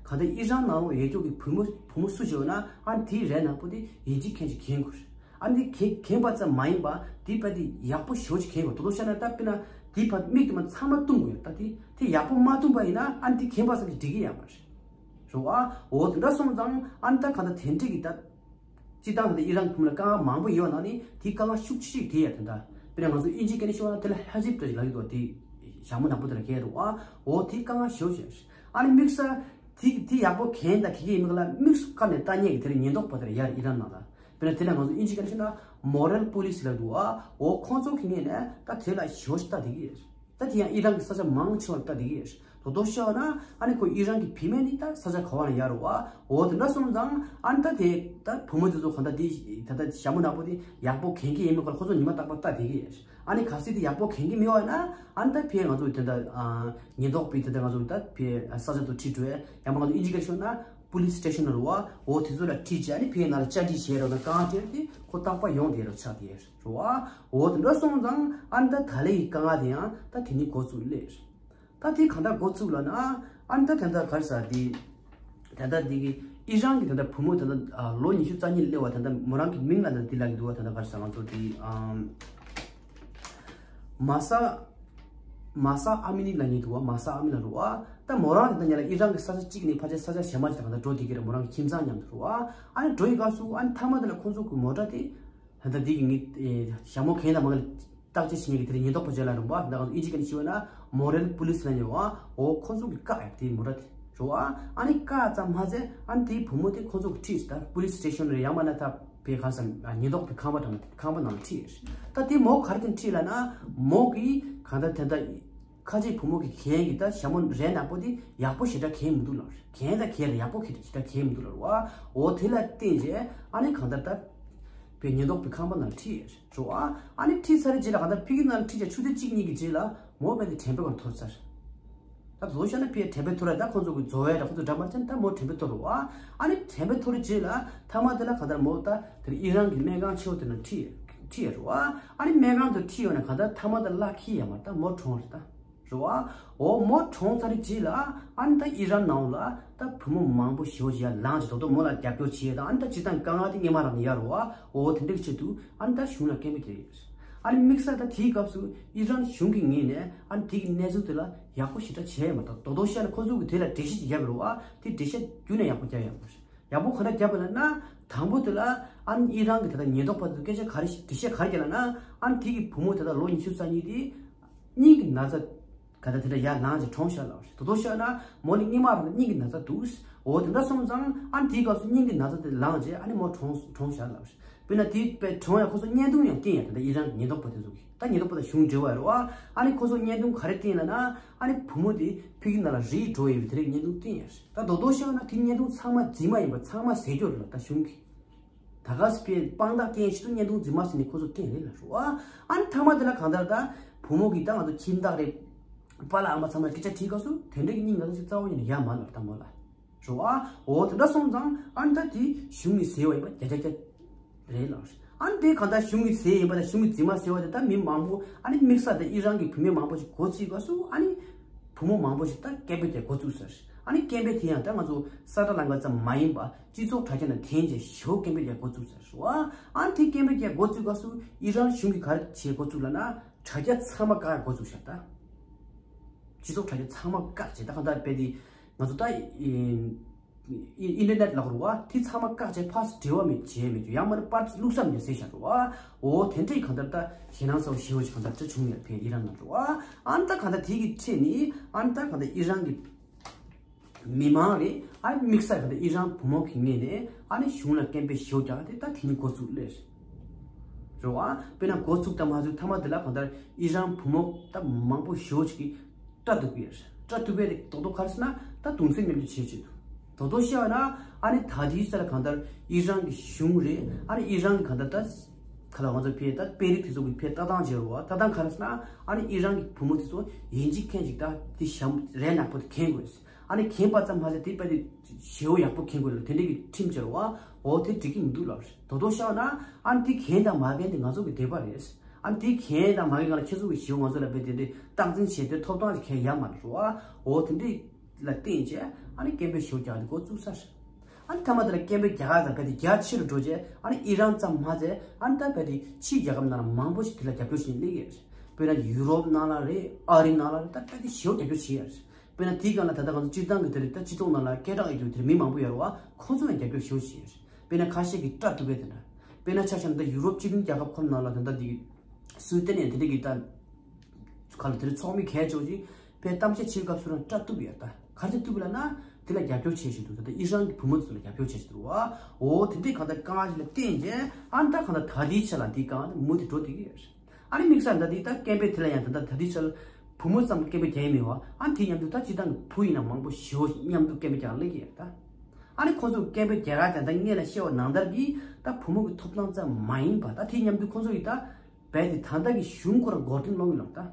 ག་ད་ཨི་རན་ནང་ལོགས་ཡོད་ཀྱོག་གི་བུ་མོ་བུ་མོ་སུ་ཞིག་ཡོད་ན་ཨ་ནི་དེའི་རས་ནག་པོ་དེ་ཡིན་གཅིག་མཁན་གཅིག་གྱོན་དགོས། ཨ་ནི་གྱོན་གྱོན་པ་ཙམ་མ་ཡིན་པ་དེའི་བར་དེ་ཡག་པོ་ཞེ་པོ་ཅིག་གྱོན་དགོས། དོ་དོ་ཤ་ན་ད་དཔེར་ན་དེའི་བར་མིག་དེ་མ་ཚང་མ་བཏུམ་དགོས་ཡོད། ད་དེ་དེ་ཡག་པོ་མ་བཏུམ་པ་ཡིན་ན་ཨ་ནི་དེ་གྱོན་པ་ཙམ་གྱིས་འགྲིག་གི་ཡོད་མ་རེད། རེད་བ། འོ་དེ་འདྲ་སོང་ཙང་ཨ་ནི་ད་ག་ད་དེ་འདྲ་གི་ད། སྤྱིར་བཏང་དེ་ཨི་རན་གྱི་བུ་མོ་ལ་དཀའ་ངལ་མང་པོ་ཡོད་ནང་ནས་དེའི་དཀའ་ངལ་ཤུགས་ཆེ་ཤོས་དེ་ཡ་དེ་འདྲ། དཔེར་ན་ང་ཚོ་ཨིན་ཇི་སྐད་ནས་ཤོད་ན་དེ་ལ་ཧ་ཇིབ་འདྲ་ཞིག་ལབ་ཀྱི་འདུག་དེ་ཞྭ་མོ་ནག་པོ་དེ་ལ་གྱོན་རེད་བ། འོ་དེའི་དཀའ་ངལ་ཞེ་པོ་ཅིག་རེད། ཨ་ནི་དམིགས་བསལ་དེ་དེ་ཡག་པོ་གྱོན་དང་གྱོན་གྱི་ཡིན་མིན་ལ་དམིགས་སུ་བཀར་ནས་ལྟ་མཁན་གྱི་དེ་རིང་ཉེན་རྟོག་པ་དེ་ལ་ཡར་ཨི་རན་ནང་ལ། དཔེར་ན་དེ་ལ་ང་ཚོ་ཨིན་ཇི་སྐད་ནས་ཤོད་ན་མོ་རལ་པོ་ལིས་ལབ་འདུག་བ། འོ་ཁོང་ཚོ་གི་ངོས་ནས་ད་དེ་ལ་ཞེ་པོ་ཅིག་ལྟ་བསྡད་ཀྱི་ཡོད་རེད། ད་དེ་ཡང་ཨི་རན་གྱི་ས་ཆ་མང་ཆེ་བ་ལ་ལྟ་བསྡད་ཀྱི་ཡོད་རེད། དོ་དོ་ཤོད་ན་ཨ་ནི་ཁོ་ཨི་རན་གྱི་བུད་མེད་ནི་ད་ས་ཆ་ག་བ་ན་ཡོད་རེད་བ། འོ་དེ་འདྲ་སོང་ཙང་ཨ་ནི་ད་དེ་ད་བུ་མོ་དེ་ཚོ་གང་ལྟར་དེ་ད་ལྟ་ཞྭ་མོ་ནག་པོ་དེ་ཡག་པོ་གྱོན་གྱི་ཡིན་མིན་སྐོར་ཁོ་ཚོ་ཉི་མ་རྟག་པར་ལྟ་བསྡད་ཀྱི་ཡོད་རེད། ཨ་ནི་གལ་སྲིད་དེ་ཡག་པོ་གྱོན་གྱི་མེད་པ་ན་ཨ་ནི་ད་ཕར་ང་ཚོ་དེ་འདྲ་ཨ་ཉེན་རྟོག་པས་དེ་འདྲ་ང་ཚོ་ད་ཕར་ས་ཆ་དུ་ཁྲིད་འགྲོ་ཡ་ཡང་མ་ང་ཚོ་ཨིན་ཇི་སྐད་ཤོད་ན་པུ་ལིས་སི་ཊེ་ཤན་རེད་བ། འོ་དེ་ཚོ་ལ་ཁྲིད་བྱས་ཨ་ནི་ཕར་ནང་ལ་བཅར་འདྲི་བྱས་རོགས་ན་གང་བྱས་དེ་ཁོ་རྟག་པར་ཡོང་བསྡད་རོགས་ཆགས་བསྡད་ཡོད་རེད། རེད་བ། འོ་དེ་འདྲ་སོང་ཙང་ཨ་ནི་ད་ད་ལན་གྱི་དཀའ་ངལ་དེ་ཡང་ད་དེ་ནས་འགོ་བཙུགས་སླེབས། ད་དེ་གང་ལྟར་འགོ་བཙུགས་ལབ་ན་ཨ་ནི་ད་དེ་འདྲ་ག་རེ་ཟེར་དེ། དེ་འདྲ་དེ་གི་ཨི་རན་གྱི་དེ་འདྲ་བུ་མོ་དེ་འདྲ་ལོ་ཉི་ཤུ་རྩ་གཉིས་སླེབས་པ་དེ་འདྲ་མོ་རང་གི་མིང་ལ་དེ་འདྲ་དེ་ལབ་ཀྱི་འདུག་བ། དེ་འདྲ་ག་རེ་ཟེར་ང་ཚོ་དེ་ཨམ། མ་ས། མ་ས་ཨ་མི་ནི་ལབ་མཁན་འདུག་བ། མ་ས་ཨ་མི་ལབ་རེད་བ། ད་མོ་རང་དེ་འདྲ་ཉལ་ལ་ཨི་རན་གྱི་ས་ཆ་གཅིག་ནས་ཕལ་ཆེར་ས་ཆ་གཞན་པ་ཅིག་ལ་གང་འདྲ་འགྲོ་དེ་གི་རེད། མོ་རང་གི་ཁྱིམ་ཚང་མཉམ་དུ་རེད་བ། ཨ་ནི་འགྲོ་ཡི་སྐབས་སུ་ཨ་ནི་མཐའ་མ་དེ་ལ་ཁོང་ཚོ་གི་མོ་ཊ་དེ། ད་ལྟ་འདི་གི་ངའི་ཨེ་ཞྭ་མོ་གྱོན་དང་མ་གྱོན་བརྟག་དཔྱད་བྱེད་མཁན་གྱི་དེ་རིང་ཉེན་རྟོག་པ་བྱས་ལ་རུང་བ། ད་ང་ཚོ་ཨིན་ཇི་སྐད་ནས་ཞུས་པ་ན་མོ་རལ་པུ་ལིས་ལབ་ཡོད་བ། འོ་ཁོ་ཚོ་གིས་བཀག་ཡ་དེའི་མོ་ཊ་དེ་རེད་བ། ཨ་ནི་བཀག་ཙམ་མ་ཟད་ཨ་ནི་དེའི་བུ་མོ་དེ་ཁོ་ཚོ་གིས་ཁྲིད། ད་པུ་ལིས་སི་ཊེ་ཤན་རེད། ཡང་མིན་ན་ད་ཕར་ག་ས་ཉེན་རྟོག་པའི་ཁང་པ་དང་ཁང་པ་ནང་ལ་ཁྲིད་ཡོད་རེད། ད་དེ་མོ་ག་རེ་བྱས་ནས་ཁྲིད་ལབ་ན་མོ་གིས་གང་ལྟར་དེ་འདྲ་ཁ་ཆེའི་བུ་མོ་གིས་གྱོན་གྱི་ད་ཞྭ་མོ་རས་ནག་པོ་དེ་ཡག་པོ་ཞེ་དྲག་གྱོན་མི་འདུག་ལབ་རེད། གྱོན་ད་གྱོན་རེད། ཡག་པོ་ཞེ་དྲག་གྱོན་མི་འདུག་ལབ་རེད་བ། འོ་དེ་ལ་བརྟེན་བྱས་ཨ་ནི་གང་ལྟར་ད་ཕར་ཉེན་རྟོག་པའི་ཁང་པ་ནང་ལ་ཁྲིད་ཡོད་རེད། རེད་བ། ཨ་ནི་ཁྲིད་ཚར་རྗེས་ལ་གང་ལྟར་ཕ་གི་ནང་ལ་ཁྲིད་བྱས་ཆུ་ཚོད་གཅིག་གཉིས་ཀྱི་རྗེས་ལ་མོ་རྦད་དེ་དྲན་པ་གང་འཐོར་ཚར། ད་བཟོ་བཞག་ན་ཕར་དྲན་པ་འཐོར་ར། ད་ཁོང་ཚོ་གི་རྫོགས་ཡ་ར་ཁོང་ཚོ་འདྲ་མ་བྱས་ན་ད་མོ་དྲན་པ་འཐོར་རེད་བ། ཨ་ནི་དྲན་པ་འཐོར་རྗེས་ལ་མཐའ་མ་དེ་ལ་གང་ལྟར་མོ་ད་དེར་ཨི་རན་གྱི་སྨན་ཁང་ཆེ་བ་དེ་ནང་ཁྲིད་ཁྲིད་ཡ་རེད་བ། ཨ་ནི་སྨན་ཁང་དུ་ཁྲིད་ཡོང་ནས་གང་ལྟར་མཐའ་མ་ད་གླ་འཁྱེར་ཡ་མ་རེད། ད་མོ་གྲོངས་རེད་ད། རེད་བ། འོ་མོ་གྲོངས་ཚར་རྗེས་ལ་ཨ་ནི་ད་ཨི་རན་ནང་ལ་ད་བུ་མོ་མང་པོ་ཞེ་པོ་ཅིག་ཡར་ལངས་ཀྱི་ད་དོ་མོ་ལ་རྒྱབ་སྐྱོར་བྱས་ད་ཨ་ནི་ད་སྤྱིར་བཏང་དཀའ་ངལ་དེ་སྔོན་མ་རང་ནས་ཡོད་རེད་བ། འོ་དེ་འདྲ་གི་ཆེད་དུ་ཨ་ནི་ད་གཞུང་ལ་སྐད་འབོད་རྒྱག་གི་ཡོད་རེད། ཨ་ནི་དམིགས་བསལ་ད་དེའི་སྐབས་སུ་ཨི་རན་གཞུང་གི་ངོས་ནས་ཨ་ནི་དེ་གི་གནས་ཚུལ་དེ་ལ་ཡག་པོ་ཞེ་དྲག་བྱས་མ་ཐུབ། དོ་དོ་ཤ་ནི་ཁོ་ཚོ་གི་དེ་ལ་འགྲེལ་བཤད་ཅིག་བརྒྱབ་ཡོད་རེད་བ། དེ་འགྲེལ་བཤད་རྒྱུན་ནས་ཡག་པོ་བརྒྱབ་ཡོད་མ་རེད། ཡག་པོ་ག་འདྲ་བརྒྱབ་པ་ལབ་ན། དང་པོ་དེ་ལ་ཨ་ནི་ཨི་རན་གྱི་ད་ལྟ་ཉེན་རྟོག་པ་དེ་ཚོ་སྐད་ཆ་ག་རེ་ཞིག་འགྲེལ་བཤད་ག་རེ་བརྒྱབ་ལབ་ན། ཨ་ནི་དེ་གི་བུ་མོ་ད་ལྟ་ལོ་ཉི་ཤུ་རྩ་གཉིས་དེ་སྙིང་གི་ན་ཚ་ག་ད་དེ་འདྲ་ཡར་ལངས་བྱས་གྲོངས་ཤག་ལབ་རེད། དོ་དོ་ཤ་ན་མོ་ནི་སྔོན་མ་རང་སྙིང་གི་ན་ཚ་འདུག་འོ་དེ་འདྲ་སོང་ཙང་ཨ་ནི་དེའི་སྐབས་སུ་སྙིང་གི་ན་ཚ་དེ་ལངས་བྱས་ཨ་ནི་མོ་གྲོངས་གྲོངས་ཤག་ལབ་རེད། དཔེར་ན་དེ་དཔེ་གྲོངས་ཡ་ཁོ་ཚོ་བརྙན་ཐུང་ཡང་བསྟན་ཡ་ད་ལྟ་ཨི་རན་གྱི་ཉེན་རྟོག་པ་དེ་ཚོ་གིས་ད་ཉེན་རྟོག་པ་དང་གཞུང་འབྲེལ་བ་རེད་བ། ཨ་ནི་ཁོ་ཚོ་བརྙན་ཐུང་ག་རེ་བསྟན་ལབ་ན། ཨ་ནི་བུ་མོ་དེ་ཕ་གི་ནང་ལ་རིལ་འགྲོ་ཡོད་པའི་དེ་རིགས་བརྙན་ཐུང་བསྟན་ཡ་རེད། ད་དོ་དོ་ཤ་ན་དེ་བརྙན་ཐུང་ཚང་མ་རྫུན་མ་ཡིན་པ་ཚང་མ་ཟེར་རྒྱུ་རེད་ལ་ད་གཞུང་གིས། ད་ག་སྤེ་དཔང་རྟགས་བསྟན་ཆེད་དུ་བརྙན་ཐུང་རྫུན་མ་ཟེར་ནས་ཁོ་ཚོ་བསྟན་རེད་ལ་རོ། ཨ་ནི་མཐའ་མ་དེ་ལ་གང་ལྟར་ད་བུ་མོ་གིས་ད་ང་ཚོ་ཁྱིམ་བདག་རེད། པཱ་ལགས་ཨ་མ་ཚང་མ་སྐད་ཆ་དྲིས་སྐབས་སུ་དེ་འདྲ་གི་སྙིང་ན་ཚ་ཞིག་རྩ་བ་ཉིད་ནས་ཡོད་མ་རེད་ལ་ད་མོ་ལ། རོ་ཨ། འོ་དེ་འདྲ་སོང་ཙང་ཨ་ནི་ད་དེ་གཞུང་གིས་ཟེར་བ་ཡིན་པ་བརྒྱ་ཆ་བརྒྱ་རེད་ལ། ཨ་ནི་དེ་གང་ལྟར་གཞུང་གིས་ཟེར་ཡིན་པ་དང་གཞུང་གིས་རྫུན་མ་ཟེར་བ་དེ་ད་མི་མང་པོ་ཨ་ནི་དམིགས་བསལ་ད་ཨི་རན་གྱི་བུད་མེད་མང་པོ་ཞིག་འགོ་ཚུགས་སྐབས་སུ་ཨ་ནི་བུ་མོ་མང་པོ་ཞིག་ད་སྐད་འབོད་རྒྱག་འགོ་བཙུགས་ཚར། ཨ་ནི་སྐད་འབོད་དེ་ཡང་ད་ང་ཚོ་ས་ཁྲ་ལམ་ཁ་ཙམ་མ་ཡིན་པ་སྤྱི་ཚོགས་དྲ་རྒྱ་ནང་འཐེན་བྱས་ཞེ་པོ་སྐད་འབོད་རྒྱག་འགོ་བཙུགས་ཚར་རེད་བ། ཨ་ནི་དེ་སྐད་འབོད་རྒྱག་འགོ་བཙུགས་སྐབས་སུ་ཨི་རན་གཞུང་གིས་ག་རེ་བྱེད་འགོ་བཙུགས་ལབ་ན་དྲ་རྒྱ་ཚང་མ་བཀག་འགོ་བཙུགས་ཤག་ད། སྤྱི་ཚོགས་དྲ་རྒྱ་ཚང་མ་བཀག་བྱས་ད་གང་ལྟར་རྦད་དེ་ང་ཚོ་ད་ཨི་ཨི་ཨིན་ཊར་ནེཊ་ལབ་དགོས་རེད་བ། དེ་ཚང་མ་བཀག་བྱས་ཕར་འབྲེལ་བ་མེད་བྱས་མེད་ཡང་མིན་ན་པར་བླུགས་ས་མེད་ཟེར་བཞག་འགྲོ་བ། འོ་དེ་འདྲའི་གང་ལྟར་ད་ཞེད་སྣང་ཚ་བོ་ཞེ་པོ་ཅིག་གང་ལྟར་ད་བྱུང་ཡོད་ཕེ་ཨི་རན་ནང་འགྲོ་བ། ཨ་ནི་ད་གང་ལྟར་དེ་གི་ཁྲོད་ནས་ཨ་ནི་ད་གང་ལྟར་ཨི་རན་གྱི་མི་མང་རེད། ཨ་ནི་དམིགས་བསལ་གང་ལྟར་ཨི་རན་བུ་མོ་གི་ངོས་ནས་ཨ་ནི་གཞུང་ལ་སྐད་འབོད་ཞེ་པོ་རྒྱག་དེ་ད་དེ་ནི་འགོ་བཙུགས་སླེབས་རེད་བ། དཔེར་ན་འགོ་བཙུགས་དང་མ་བཙུགས་མཐའ་མ་དེ་ལ་གང་ལྟར་ཨི་རན་བུ་མོ་ད་མང་པོ་ཞེ་པོ་ཅིག་གིས་སྐྲ་གཏུབ་ཀྱི་ཡོད་རེད། སྐྲ་གཏུབ་པའི་རིགས་རྡོག་རྡོག་ག་རེ་ཟེར་ན་ད་གདུང་སེམས་མཉམ་སྐྱེད་བྱེད་ཆེད་དུ། རྡོག་རྡོག་བཤད་པ་ན་ཨ་ནི་ད་ལྟའི་ཆ་ལ་གང་ལྟར་ཨི་རན་གྱི་གཞུང་རེད། ཨ་ནི་ཨི་རན་གྱི་གང་ལྟར་ད་ག་ལ་ང་ཚོ་ཕའི་ད་དཔོན་རིགས་དེ་ཚོ་གི་ཕའི་ལྟ་སྟངས་བྱེད་རོགས་ད་ལྟ་ག་རེ་ཟེར་ན་ཨ་ནི་ཨི་རན་གྱི་བུ་མོ་དེ་ཚོ་ཡིན་གཅིག་མཁན་གཅིག་ད་དེ་ཞྭ་མོ་རས་ནག་པོ་དེ་གྱོན་དགོས། ཨ་ནི་གྱོན་པ་ཙམ་མ་ཟད་དེ་དཔེ་དེ་ཞེ་པོ་ཡག་པོ་གྱོན་དགོས་ལ་དེ་འདྲ་གི་ཁྲིམས་བྱེད་རོགས། འོ་དེ་འགྲིག་གི་མི་འདུག་ལབ་རེད། རྡོག་རྡོག་བཤད་པ་ན་ཨ་ནི་དེ་གྱོན་དང་མ་གྱོན་དེ་ང་ཚོ་གི་འདོད་པ་རེད། ཨ་ནི་དེ་གྱོན་དང་མ་གྱོན་གང་ལ་ཁྱེད་ཚོ་གི་ཞེ་པོ་ང་ཚོ་ལ་དཔེ་དེ་འདྲའི་སྟངས་འཛིན་བྱེད་དེ་ཐོབ་ཐང་ཅིག་གང་ཡང་ཡོད་མ་རེད་རོགས། འོ་དེ་འདྲའི་ལ་བརྟེན་བྱས་ཨ་ནི་སྐད་འབོད་ཞེ་པོ་རྒྱག་དེ་འགོ་བཙུགས་ས་རེད། ཨ་ནི་མཐའ་མ་དེ་ལ་སྐད་འབོད་རྒྱག་ག་དང་བས་དེ་རྒྱ་ཆེ་རུ་འགྲོ་རྗེས་ཨ་ནི་ཨི་རན་ཙམ་མ་ཟད་ཨ་ནི་ད་བས་དེ་ཕྱིའི་རྒྱལ་ཁབ་ནང་ལ་མང་པོ་ཞིག་དེ་ལ་རྒྱབ་སྐྱོར་བྱེད་སླེབས་ཡོད་རེད། དཔེར་ན་ཡུ་རོབ་ནང་ལ་རེད། ཨ་རི་ནང་ལ་རེད། ད་བས་དེ་ཞེ་པོ་རྒྱབ་སྐྱོར་བྱེད་ཡོད་རེད། དཔེར་ན་དེའི་སྒང་ལ་ད་ལྟ་ང་ཚོ་སྤྱིར་བཏང་གི་དེ་རེད་ད་སྤྱི་ཚོགས་ནང་ལ་སྐད་གྲགས་ཡོད་རྒྱུ་དེ་རེད་མི་མང་པོ་ཡོད་རེད་བ། ཁོང་ཚོ་ཡང་རྒྱབ་སྐྱོར་ཞེ་པོ་བྱེད་ཡོད་རེད། དཔེར་ན་ཁ་ཤས་ཀྱིས་སྐྲ་གཏུབ་པའི་དེ་འདྲ། དཔེར་ན་ཆ་བཞག་ན་ད་ཡུ་རོབ་སྤྱི་མཐུན་རྒྱལ་ཁབ་ཁོ་ནང་ལ་ད་ལྟ་དེ་གི་སུའི་ཏན་ཡང་དེ་འདྲ་གི་ད་ག་ལ་དེ་རིང་ཚོགས་མི་གལ་ཆེ་བོ་ཅིག་པའི་གཏམ་བཤད་བྱེད་སྐབས་སུ་རང་སྐྲ་གཏུབ་ཡོད་ད། ག་རེ་བྱས་གཏུབ་ལབ་ན་དེ་ལ་རྒྱབ་སྐྱོར་བྱེད་བཞིན་འདུག་ད་ལྟ་ཨི་རན་གྱི་བུ་མོ་དེ་ཚོ་ལ་རྒྱབ་སྐྱོར་བྱེད་བཞིན་འདུག་བ། འོ་དེ་འདྲའི་གང་ལྟར་དཀའ་ངལ་ཞིག་ལ་བརྟེན་རྗེས་ཨ་ནི་ད་གང་ལྟར་ད་ལྟའི་ཆ་ལ་འདི་གང་ལྟར་མུ་མཐུད་འགྲོ་བསྡད་ཀྱི་ཡོད་རེད། ཨ་ནི་དམིགས་བསལ་ད་འདི་ད་སྐད་འབོད་དེ་ལ་ཡང་ད་ལྟ་ད་ལྟའི་ཆ་ལ་བུ་མོ་ཙམ་སྐད་འབོད་རྒྱག་ཡས་མེད་བ། ཨ་ནི་དེ་མཉམ་དུ་ད་སྤྱིར་བཏང་གི་བུ་ཡིན་ན་མང་པོ་ཞེ་པོ་མཉམ་དུ་སྐད་འབོད་རྒྱག་སླེབས་ཀྱི་ཡོད་རེད་ད། ཨ་ནི་ཁོ་ཚོས་སྐད་འབོད་རྒྱག་ག་ད་ལྟ་སྔོན་ལ་བཤད་པ་ནང་ལྟར་གྱི་ད་བུ་མོ་གི་ཐོབ་ཐང་ཙམ་མ་ཡིན་པ་ད་དེ་མཉམ་དུ་ཁོ་ཚོ་ཡི་ད་རྦད་དེ་ད་ལྟ་གི་གཞུང་ཁོ་རང་མགོ་རྟིང་སློག་གི་ལབ་ད།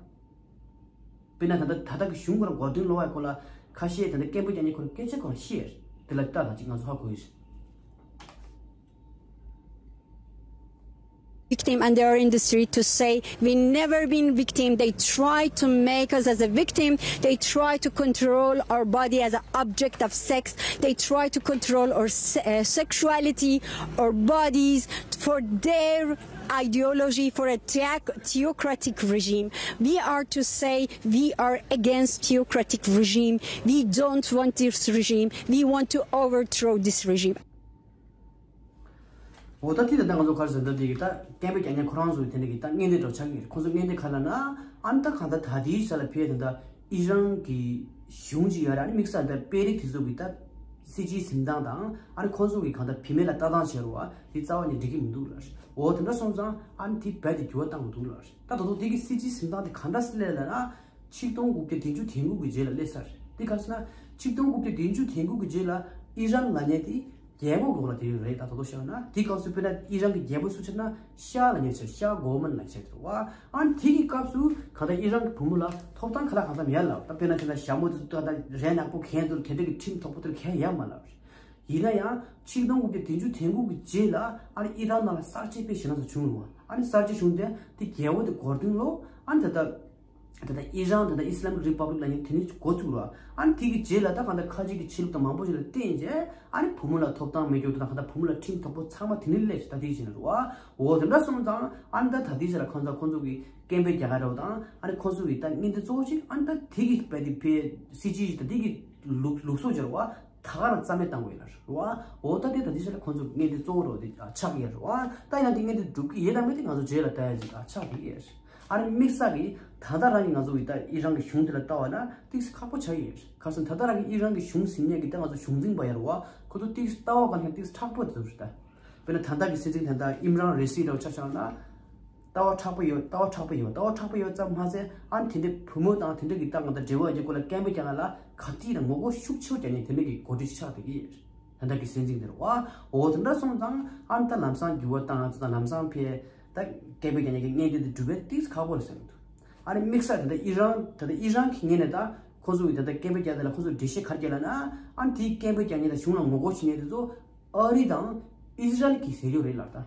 དཔེར་ན་ད་ལྟ་ད་ལྟ་གི་གཞུང་ཁོ་རང་མགོ་རྟིང་སློག་པའི་སྐོར་ལ་ཁ་ཤས་ད་ལྟ་སྐད་འབོད་རྒྱག་མཁན་ཁོ་རང་སྐད་ཆ་ཁོ་རང་བཤད་རེད། དེ་ལ་ལྟ་ད་ཅིག་ང་ཚོ་ཧ་གོ་ཡི་རེད། Victim and their industry to say we never been victim. They try to make us as a victim. They try to control our body as an object of sex. They try to control our se- uh, sexuality, our bodies for their ideology, for a theoc- theocratic regime. We are to say we are against theocratic regime. We don't want this regime. We want to overthrow this regime. འོ་ད་དེ་ད་ལྟ་ང་ཚོ་ག་རེ་ཟེར་ད་དེ་གི་ད་སྐད་འབོད་རྒྱག་མཁན་ཁོ་རང་ཚོ་དེ་འདྲ་གི་ད་བརྙན་དེ་འདྲ་ཆགས་ཀྱི་རེད། ཁོ་ཚོ་བརྙན་དེ་ག་ལབ་ན་ཨ་ནི་ད་གང་ལྟར་ད་དེའི་ཆ་ལ་ཕེ་ད་ལྟ་ཨི་རན་གྱི་གཞུང་ཅིག་ཡོད་རེད། ཨ་ནི་དམིགས་བསལ་ད་དཔོན་རིགས་དེ་ཚོ་གི་ད་སྲིད་ཇུས་འཛིན་སྟངས་དང་ཨ་ནི་ཁོ་ཚོ་གི་གང་ལྟར་བུད་མེད་ལ་ལྟ་སྟངས་བྱེད་རོགས་ཨ་དེ་རྩ་བ་ནས་འགྲིག་གི་མི་འདུག་ལ། འོ་དེ་འདྲ་སོང་ཙང་ཨ་ནི་དེ་རྦད་དེ་འགྱུར་བ་བཏང་དགོས་འདུག་ལ། ད་ད་དུང་དེ་གི་སྲིད་ཇུས་འཛིན་སྟངས་དེ་ག་འདྲ་སེ་ལས་ལབ་ན། ཆིག་སྟོང་དགུ་བརྒྱ་བདུན་ཅུ་དོན་དགུ་གི་རྗེས་ལ་སླེབས་ཚར། དེ་ག་རེ་ཟེར་ན། ཆིག་སྟོང་དགུ་བརྒྱ་བདུན་ཅུ་དོན་དགུ་གི་རྗེས་ལ་ཨི་རན་ལབ་མཁན་དེ་རྒྱལ་པོ་འོག་ལ་དེ་རིང་རེད། ད་ད་དུང་བཤད་ན་དེ་སྐབས་སུ་དཔེར་ན་ཨི་རན་གྱི་རྒྱལ་པོ་སུ་ཆགས་ན་ཤཱ་ལབ་མཁན་ཆགས། ཤཱ་གོ་མན་ལབ་མཁན་ཆགས་འདུག་བ། ཨ་ནི་དེ་གི་སྐབས་སུ་གང་ལྟར་ཨི་རན་གྱི་བུ་མོ་ལ་ཐོབ་ཐང་ག་ལ་གང་འཚམ་ཡོད་ལབ། ད་དཔེར་ན་བྱས་ན་ཞྭ་མོ་དེ་ཚོ་ད་ལྟ་རས་ནག་པོ་གྱོན་འདུག་དེ་འདྲ་གི་ཁྲིམས་དོག་པོ་དེ་གང་ཡང་ཡོད་མ་ལབ། ཡིན་ན་ཡང་ཆིག་སྟོང་དགུ་བརྒྱ་བདུན་ཅུ་དོན་དགུ་གི་རྗེས་ལ་ཨ་ནི་ཨི་རན་ནང་ལ་གསར་བརྗེ་དཔེ་ཞེ་དྲག་ཙམ་བྱུང་རུང་བ། ཨ་ནི་གསར་བརྗེ་བྱུང་སྟེ་དེ་རྒྱལ་པོ་དེ་མགོ་རྟིང་སློག་ཨ་ནི་ད་ལྟ་ ད་ལྟ་ཨི་རན་ད་ལྟ་ཨི་སི་ལམ་རི་པབ་ལིག་ལབ་མཁན་དེ་ནས་འགོ་བཙུགས་རོ། ཨ་ནི་དེ་གི་རྗེས་ལ་ད་གང་ལྟར་ཁ་ཆེ་གི་ཆོས་ལུགས་དང་མང་པོ་ཞིག་ལ་བརྟེན་བྱས་ཨ་ནི་བུ་མོ་ལ་ཐོབ་ཐང་མེད་རྒྱུ་དང་གང་ལྟར་བུ་མོ་ལ་ཁྲིམས་དོག་པོ་ཚང་མ་དེ་ནས་སླེབས་ཤག་ད་དེ་བྱས་ནས་རོ། འོ་དེ་འདྲ་སོང་ཙང་ཨ་ནི་ད་ད་དེ་བྱས་ལ་ཁོང་ཚོ་ཁོང་ཚོ་གི་སྐད་འབོད་རྒྱག་ག་རོ་དང་ཨ་ནི་ཁོང་ཚོ་གི་ད་བརྙན་དེ་གཙོ་བོ་ཞིག་ཨ་ནི་ད་དེ་གི་བས་དེ་བས་སྲིད་ཇུས་ཞིག་ད་དེ་གི་ལུགས་ལུགས་སྲོལ་ཅིག་རོ། ད་ག་རང་རྩ་མེད་བཏང་དགོས་ཡོད་ལ་རེད་བ། འོ་ད་དེ་ད་དེ་ཆ་ལ་ཁོང་ཚོ་བརྙན་དེ་གཙོ་བོ་རོ་དེ་ཆགས་ཀྱི་ཡོད་རེད་བ། ད་ཡང་དེ་བརྙན་དེ་སྒྲུབ་ཀྱི་ཡོད་དམ་མེད་དེ་ང་ཚོ་རྗེས་ལ་ལྟ་ཡ་ཅིག་ཆགས་ཀྱི་ཡོད་རེད། ཨ་ནི་དམིགས་བསལ་གྱིས་ད་ལྟ་རང་གི་ང་ཚོ་གི་ད་ཨི་རན་གྱི་གཞུང་དེ་ལ་ལྟ་བ་ན་ཏིག་ཙམ་ཁག་པོ་ཆགས་ཀྱི་ཡོད་རེད། ག་རེ་ཟེར་ན་ད་ལྟ་རང་གི་ཨི་རན་གྱི་གཞུང་ཟིན་མཁན་གྱི་ད་ང་ཚོ་གཞུང་འཛིན་པ་ཡོད་རེད་བ། ཁོ་ཚོ་ཏིག་ཙམ་ལྟ་བ་གང་ཡང་ཏིག་ཙམ་མཁྲེགས་པོ་འདུག་རེད་ད། དཔེར་ན་ད་ལྟ་གི་སྲིད་འཛིན་ད་ལྟ་ཨིམ་རན་རེ་སི་འདྲ་བོ་ཆ་བཞག་ན། ལྟ་བ་མཁྲེགས་པོ་ཡོད། ལྟ་བ་མཁྲེགས་པོ་ཡོད། ལྟ་བ་མཁྲེགས་པོ་ཡོད་ཙམ་མ་ཟད་ཨ་ནི་དེ་འདྲའི་བུ་མོ་དང་དེ་འདྲ་གི་ད་ང་ད་འབྲེལ་བ་ཡོད་ཀྱི་སྐོར་ལ་སྐད་འབོད་རྒྱག་ཡ་ལ་ག་དུས་ཡིན་ན་ངོ་རྒོལ་ཤུགས་ཆེ་བོ་རྒྱག་མཁན་དེ་འདྲ་གི་འགོ་ཁྲིད་ཆགས་བསྡད་ཀྱི་ཡོད། ད་ལྟ་གི་སྲིད་འཛིན་དེ་རེད་བ། འོ་དེ་འདྲ་སོང་ཙང་ཨ་ནི་ད་ལམ་སང་འགྱུར་བ་བཏང་ཡ་ཚོ་དང་ལམ་སང་ཕེ་ད་སྐད་འབོད་རྒྱག་མཁན་གྱི་བརྙན་དེ་འདི་སྒྲུབ་པའི་ཏིག་ཙམ་ཁག་པོ་རེད་བསམ་གྱི་འདུག་ཨ་ནི་དམིགས་བསལ་ད་ལྟ་ཨི་རན་ད་ལྟ་ཨི་རན་གྱི་ངོས་ནས་ད་ཁོ་ཚོ་གི་ད་ལྟ་སྐད་འབོད་རྒྱག་དེ་ལ་ཁོ་ཚོ་འགྲེལ་བཤད་ག་རེ་རྒྱག་ལབ་ན་ཨ་ནི་དེའི་སྐད་འབོད་རྒྱག་མཁན་དང་གཞུང་ལ་ངོ་རྒོལ་བྱེད་མཁན་དེ་ཚོ་ཨ་རི་དང་ཨི་ཟི་རལ་གྱིས་བཟོས་རྒྱུ་རེད་ལབ་ད།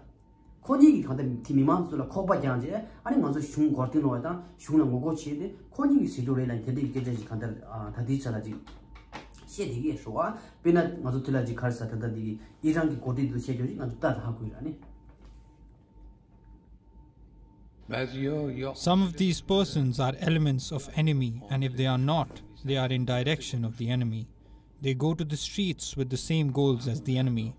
ཁོ་གཉིས་ཀྱིས་གང་ལྟར་དེ་མི་མང་ཚོ་ལ་ཁོག་པ་བརྒྱངས་རྗེས་ཨ་ནི་ང་ཚོ་གཞུང་མགོ་རྟིང་སློག་པ་དང་གཞུང་ལ་ངོ་རྒོལ་བྱས་ཏེ་ཁོ་གཉིས་ཀྱིས་བཟོས་རྒྱུ་རེད་ལབ་དེ་འདྲའི་སྐད་ཆ་ཞིག་གང་ལྟར་ད་ལྟའི་ཆ་ལ་ཅིག་བཤད་བསྡད་ཀྱི་ཡོད་རེད་བ། དཔེར་ན་ང་ཚོ་དེ་ལ་ཅིག་ག་རེ་ཟེར་ད་ལྟ་འདི་གི་ཨི་རན་གྱི་འགོ་ཁྲིད་ཚོ་བཤད་རྒྱུ་ཞིག་ང་ཚོ་ལྟ་ད་ཧ་གོ་ཡོད་ར་ནི། Some of these persons are elements of enemy, and if they are not, they are in direction of the enemy. They go to the streets with the same goals as the enemy.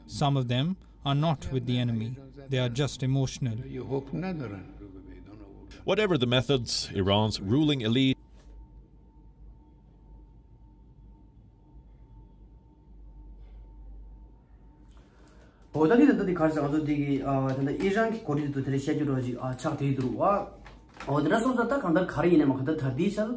Some of them are not with the enemy. They are just emotional. Whatever the methods, Iran's ruling elite འོ་ད་ནི་ད་ལྟ་འདི་ག་རེ་ཟེར་ང་ཚོ་འདི་གི་ཨ་ད་ལྟ་ཨི་རན་གྱི་འགོ་ཁྲིད་ཚོ་དེ་འདྲ་བཤད་རྒྱུ་རོ་ཅིག་ཨ་ཆགས་བསྡད་འདུག་བ། འོ་དེ་འདྲ་སོང་ཙང་ད་གང་ལྟར་ག་རེ་ཡིན་ནའང་གང་ལྟར་ད་ལྟའི་ཆར་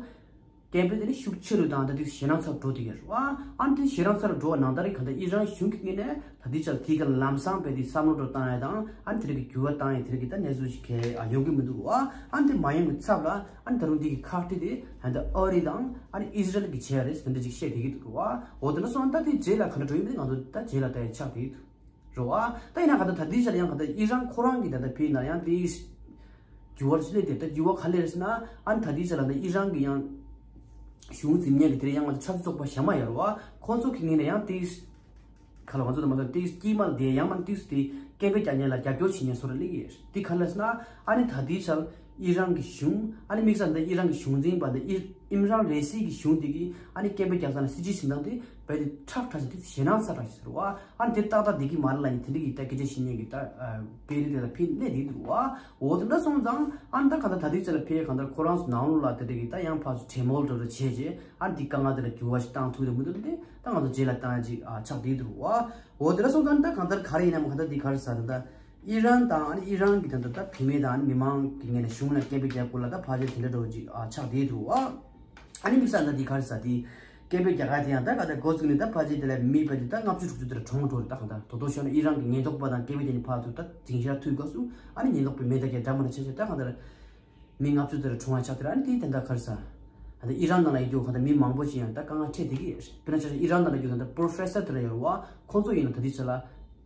སྐད་འབོད་དེ་ནི་ཤུགས་ཆེ་རུ་དང་ད་ལྟའི་ཞེད་སྣང་ཚ་རུ་འགྲོ་བསྡད་ཀྱི་རེད་བ། ཨ་ནི་དེ་ཞེད་སྣང་ཚ་རུ་འགྲོ་བ་ནང་ལྟར་གང་ལྟར་ཨི་རན་གཞུང་གི་ངོས་ནས་ད་ལྟའི་ཆར་དེའི་སྐོར་ལམ་སང་རྦད་དེ་བསམ་བློ་འགྲོ་བཏང་ཡ་དང་ཨ་ནི་དེ་རིགས་ཀྱི་འགྱུར་བ་བཏང་ཡ་དེ་རིགས་ཀྱི་ད་གནས་ཚུལ་ཞིག་གས་ཡོང་གི་མི་འདུག་བ། ཨ་ནི་དེ་མ་ཡོང་གི་ཚབ་ལ་ཨ་ནི་ད་རུང་འདི་གི་ཁག་དཀྲི་དེ་ཨ་ནི་ད་ཨ་རི་དང་ཨ་ནི་ཨི་ཟི་རལ་གྱིས་བྱས་ཡ་རེད་ཟེར་འདི་འདྲ་ཅིག་བཤད་བསྡད་ཀྱི་འདུག་བ། འོ་དེ་འདྲ་སོང་ཙང་ད་དེ་རྗེས་ལ་ག་འདྲ་འགྲོ་ཡིན་མིན་ང་ཚོ་ད་རྗེས་ལ་ལྟ་ཡ་ཆགས་བསྡད་ཀྱི་འདུག་རེད་བ། ད་ཡིན་ན་ག་ད་ད་ལྟའི་ཆར་ཡང་ག་ད་ཨི་རན་ཁོ་རང་གི་ད་ལྟ་ཕི་ན་ཡང་དེ་འགྱུར་བ་སླེབས་ཏེ་ད་འགྱུར་བ་ག་ལེར་ཟེར་ན་ཨ་ནི་ད་ལྟའི་ཆར་ལ་ད་ཨི་རན་གྱི་ཡང་གཞུང་འཛིན་མཁན་གྱི་དེ་ཡང་ང་ཚོ་ཆབ་སྲིད་ཚོགས་པ་གཞན་མ་ཡོད་རེད་བ། ཁོ་ཚོ་གི་ངོས་ནས་ཡང་དེ་ག་ལ་ང་ཚོ་ད་མ་ཚོ་དེ་དཀྱིལ་མ་ལ་དེ་ཡང་མ་དེ་དེ་སྐད་འབོད་རྒྱག་མཁན་ལ་རྒྱབ་སྐྱོར་བྱེད་མཁན་བཟོ་འདྲ་སླེབས་ཀྱི་ཡོད་རེད། དེ་ག་ལ་ཟེར་ན་ཨ་ནི་ད་ལྟའི་ཆར་ཨི་རན་གྱི་གཞུང་ཨ་ནི་དམིགས་བསལ་ད་ཨི་རན་གྱི་གཞུང་འཛིན་པ་ད་ཨི་ཨིམ་རན་རེ་སི་གི་གཞུང་དེ་གི་ཨ་ནི་སྐད་འབོད་རྒྱག་སྟངས་ལ་སྲིད་ཇུས་འཛིན་སྟངས་དེ་རྦད་དེ་ཁྲག་ཁྲག་ཅིག་དེ་ཞེད་སྣང་ཚ་དྲགས་ཤིག་ཟེར་བ། ཨ་ནི་དེ་ཏག་ཏག་བསྡད་ཀྱི་མ་རེད་ལབ་ནས་དེ་འདྲ་གི་ད་སྐད་ཆ་བཤད་མཁན་གྱི་ད་དཔེ་རིས་དེ་ལ་ཕན་གནས་དེ་འདུག་བ། འོ་དེ་འདྲ་སོང་ཙང་ཨ་ནི་ད་གང་ལྟར་ད་ལྟའི་ཆ་ལ་ཕན་གང་ལྟར་ཁོ་རང་ཚོ་ནང་ལོགས་ལ་དེ་འདྲ་གི་ད་ཡང་ཕར་ཚུར་གྲོས་མོལ་འདྲ་འདྲ་བྱས་རྗེས་ཨ་ནི་དེ་དཀའ་ངལ་དེ་ལ་འགྱུར་བ་ཞིག་བཏང་ཐུབ་དང་མི་ཐུབ་དེ་ད་ང་ཚོ་རྗེས་ལ་བཏང་ཡ་ཅིག་ཨ་ཆགས་བསྡད་འདུག་བ། འོ་དེ་འདྲ་སོང་ཙང་ད་གང་ལྟར་ག་རེ་ཡིན་ནའང་གང་ལྟར་དེ་ག་རེ་ཟེར་ད་ཨི་རན་དང་ཨ་ནི་ཨི་རན་གྱི་ད་ལྟ་ད་བུད་མེད་དང་ཨ་ནི་མི་མང་གི་ངོས་ནས་གཞུང་ལ་སྐད་འབོད་རྒྱག་སྐོར་ལ་ད་ཕལ་ཆེར་དེ་འདྲ་འདྲ་བོ་ཅིག་ཨ་ཆགས་བསྡད་འདུག་བ། ཨ་ནི་དམིགས་བསལ་ད་འདི་ག་རེ་ཟེར་འདི་སྐད་འབོད་རྒྱག་ག་དེ་ཡང་ད་ག་ད་འགོ་བཙུགས་ནས་ད་ཕལ་ཆེར་དེ་ལ་མི་ཕལ་ཆེར་ད་ལྔ་བཅུ་དྲུག་ཅུ་དེ་ལ་གྲོངས་འགྲོ་རེད། ད་གང་ལྟར་དོ་དོ་ཤོར་ན་ཨི་རན་གྱི་ཉེན་རྟོག་པ་དང་སྐད་འབོད་རྒྱག་ནས་ཕར་ཚུར་ད་འཛིང་རྒྱག་ཐུག་སྐབས་སུ་ཨ་ནི་ཉེན་རྟོག་པའི་མེ་མདའ་གྱི་འདྲ་མི་འདྲ་བྱས་བྱས་ད་གང་ལྟར་མི་ལྔ་བཅུ་དེ་ལ་གྲོངས་ཡ་ཆགས་དེ་ར། ཨ་ནི་དེ་ད་ག་རེ་ཟེར་ཨ་ད་ཨི་རན་ནང་ལ་ཡོད་རྒྱུ་གང་ལྟར་མི་མང་པོ་ཞིག་ཡང་ད་དཀའ་ངལ་འཕྲད་བསྡད་ཀྱི་ཡོད་རེད། དཔེར་ན་ཆ་བཞག་ཨི་རན་ནང་ལ་ཡོད་ད་ལྟ་པོ་རོ་ཕེ་སར་དེ་འདྲ་ཡོད་རེད་བ། ཁོང་ཚོ་ཡིན་ན་ད་ལྟའི་ཆ་ལ་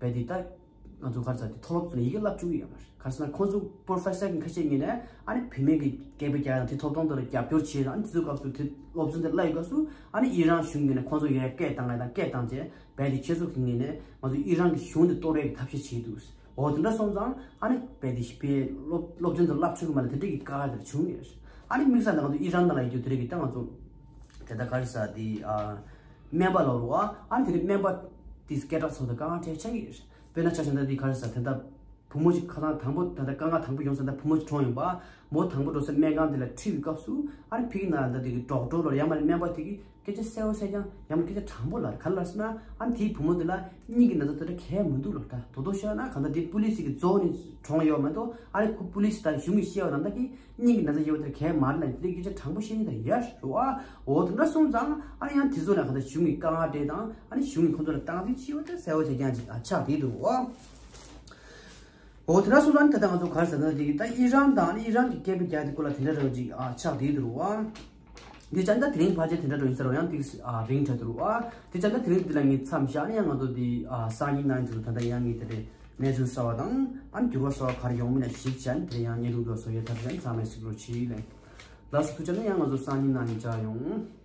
བས་དེ་ད། ང་ཚོ་ག་རེ་ཟེར་དེ་མཐོ་སློབ་ཚོ་ནས་ཡི་གེ་བསླབ་བཅུག་གི་ཡོད་མ་རེད། ག་རེ་ཟེར་ན་ཁོང་ཚོ་པོ་རོ་ཕེ་སར་གྱི་ཁ་ཤས་ཀྱིས་ནས་ཨ་ནི་བུད་མེད་ཀྱི་སྐད་འབོད་རྒྱག་ཡ་དང་དེ་ཐོབ་ཐང་དེ་ལ་རྒྱབ་སྐྱོར་བྱེད་ཡ་དང་ཨ་ནི་དེ་ཚོའི་སྐབས་སུ་དེ་སློབ་ཚན་དེ་བསླབ་ཡོད་སྐབས་སུ་ཨ་ནི་ཨི་རན་གཞུང་གིས་ནས་ཁོང་ཚོ་ཡར་སྐད་བཏང་ཡ་དང་སྐད་བཏང་རྗེས་བས་དེ་ཁྱེད་ཚོ་གི་ངོས་ནས་ང་ཚོ་ཨི་རན་གྱི་གཞུང་དེ་གཏོར་ཡ་གི་ཐབས་ཤེས་བྱེད་འདུག་འོ་དེ་འདྲ་སོང་ཙང་ཨ་ནི་བས་དེ་བས་སློབ་སློབ་ཚན་དེ་བསླབ་ཆོག་གི་མ་རེད། དེ་འདྲ་གི་དཀའ་ངལ་དེ་བྱུང་ཡོད་རེད། ཨ་ནི་དམིགས་བསལ་ད་ང་ཚོ་ཨི་རན་ནང་ལ་ཡོད་རྒྱུ་དེ་རིགས་ཀྱི་ད་ང་ཚོ་དེ་ད་ག་རེ་ཟེར་དེ་ཨ་སྨན་པ་ལབ་རེད་བ། ཨ་ནི་དེ་རིགས་སྨན་པ་དེ་སྐད་གྲགས་ཚོ་དང་དཀའ་ངལ་འཕྲད་ཆགས་ཀྱི་ཡོད་རེད། དཔེར་ན་ཆ་བཞག་ན་དེ་ག་རེ་ཟེར་དེ་ད་བུ་མོ་ཞིག་ཁ་སང་དང་པོ་ད་ལྟ་དཀའ་ངལ་དང་པོ་ཡོང་ས་ད་བུ་མོ་ཞིག་གྲོངས་ཡོང་པ། མོ་དང་པོ་འགྲོ་ས་སྨན་ཁང་དེ་ལ་ཁྲིད་པའི་སྐབས་སུ་ཨ་ནི་ཕ་གི་ནང་ལ་ད་དེ་གི་ཌོག་ཊར་ལ་ཡང་མ་ནི་སྨན་པ་དེ་གི་སྐད་ཆ་གསལ་བོ་གསལ་རྐྱང་ཡང་མ་སྐད་ཆ་དྲང་པོ་ལབ་ག་ལབ་ཟེར་ན་ཨ་ནི་དེའི་བུ་མོ་དེ་ལ་སྙིང་གི་ན་ཚ་དེ་འདྲ་གང་ཡང་མི་འདུག་ལབ། ད་དོ་དོ་ཤོད་ན་གང་ལྟར་དེ་པུ་ལི་སི་གི་རྫོགས་ནས་གྲོངས་ཡོད་མ་གཏོགས་ཨ་ནི་ཁོ་པུ་ལི་སི་དང་གཞུང་གི་བཤད་པ་ནང་ལྟར་གི་སྙིང་གི་ན་ཚ་ཡོད་པ་དེ་གང་ཡང་མ་རེད་ལབ་དེ་སྐད་ཆ་དྲང་པོ་བཤད་ནི་ད་ཡོད་རེད་བ། འོ་དེ་འདྲ་སོང་ཙང་ཨ་ནི་ཡང་དེ་ཚོ་ལ་གང་ལྟར་གཞུང་གི་དཀའ་ངལ་འཕྲད་དང་ཨ་ནི་གཞུང་གི་ཁོ་ཚོ་ལ་སྟངས་འཛིན་བྱེད་པ་དེ་གསལ་བོ་བྱེད་རྐྱང་ཅིག་ཆགས་བསྡད་འདུག་བ། འོ་དེ་འདྲ་སོང་ཙང་ད་ལྟ་ང་ཚོ་ག་རེ་ཟེར་ན་དེ་གི་ད་ཨི་རན་དང་ཨི་རན་གྱི་སྐད་འབོད་རྒྱག་དེ་སྐོར་ལ་དེ་འདྲ་རེ་བ་ཅིག་ཨ་ཆགས་བསྡད་འདུག་བ། དེ་ཙང་ད་དེ་རིང་ཕལ་ཆེར་དེ་འདྲ་འགྲོ་ཡིན་ཟེར་བ་ཡང་ཏིག་ཨ་རིང་དྲགས་འདུག་བ། དེ་ཙང་ད་དེ་རིང་འདི་ལ་ངས་མཚམས་བཞག་ནས་ཡང་ང་ཚོ་འདི་ཨ་སང་ཉིན་གནངས་ཉིན་དུ་ད་ལྟ་ཡང་ངས་དེ་འདྲའི་གནས་ཚུལ་གསར་བ་དང་ཨ་ནི་འགྱུར་བ་གསར་བ་ག་རེ་ཡོང་མིན་ལ་གཞིགས་བྱས་ནས་དེ་རིང་ཡང་བརྙན་ཐུང་འདི་བཟོ་ཡས་ཐབས་བྱས་ནས་ཚང་མས་གཟིགས་རོགས་གྱིས་ལན། ལགས་སོ། ཐུགས་རྗེ་ཆེ། ན་ཡང་ང་ཚོ་སང་ཉིན་གནངས་ཉིན་མཇལ་ཡོང་།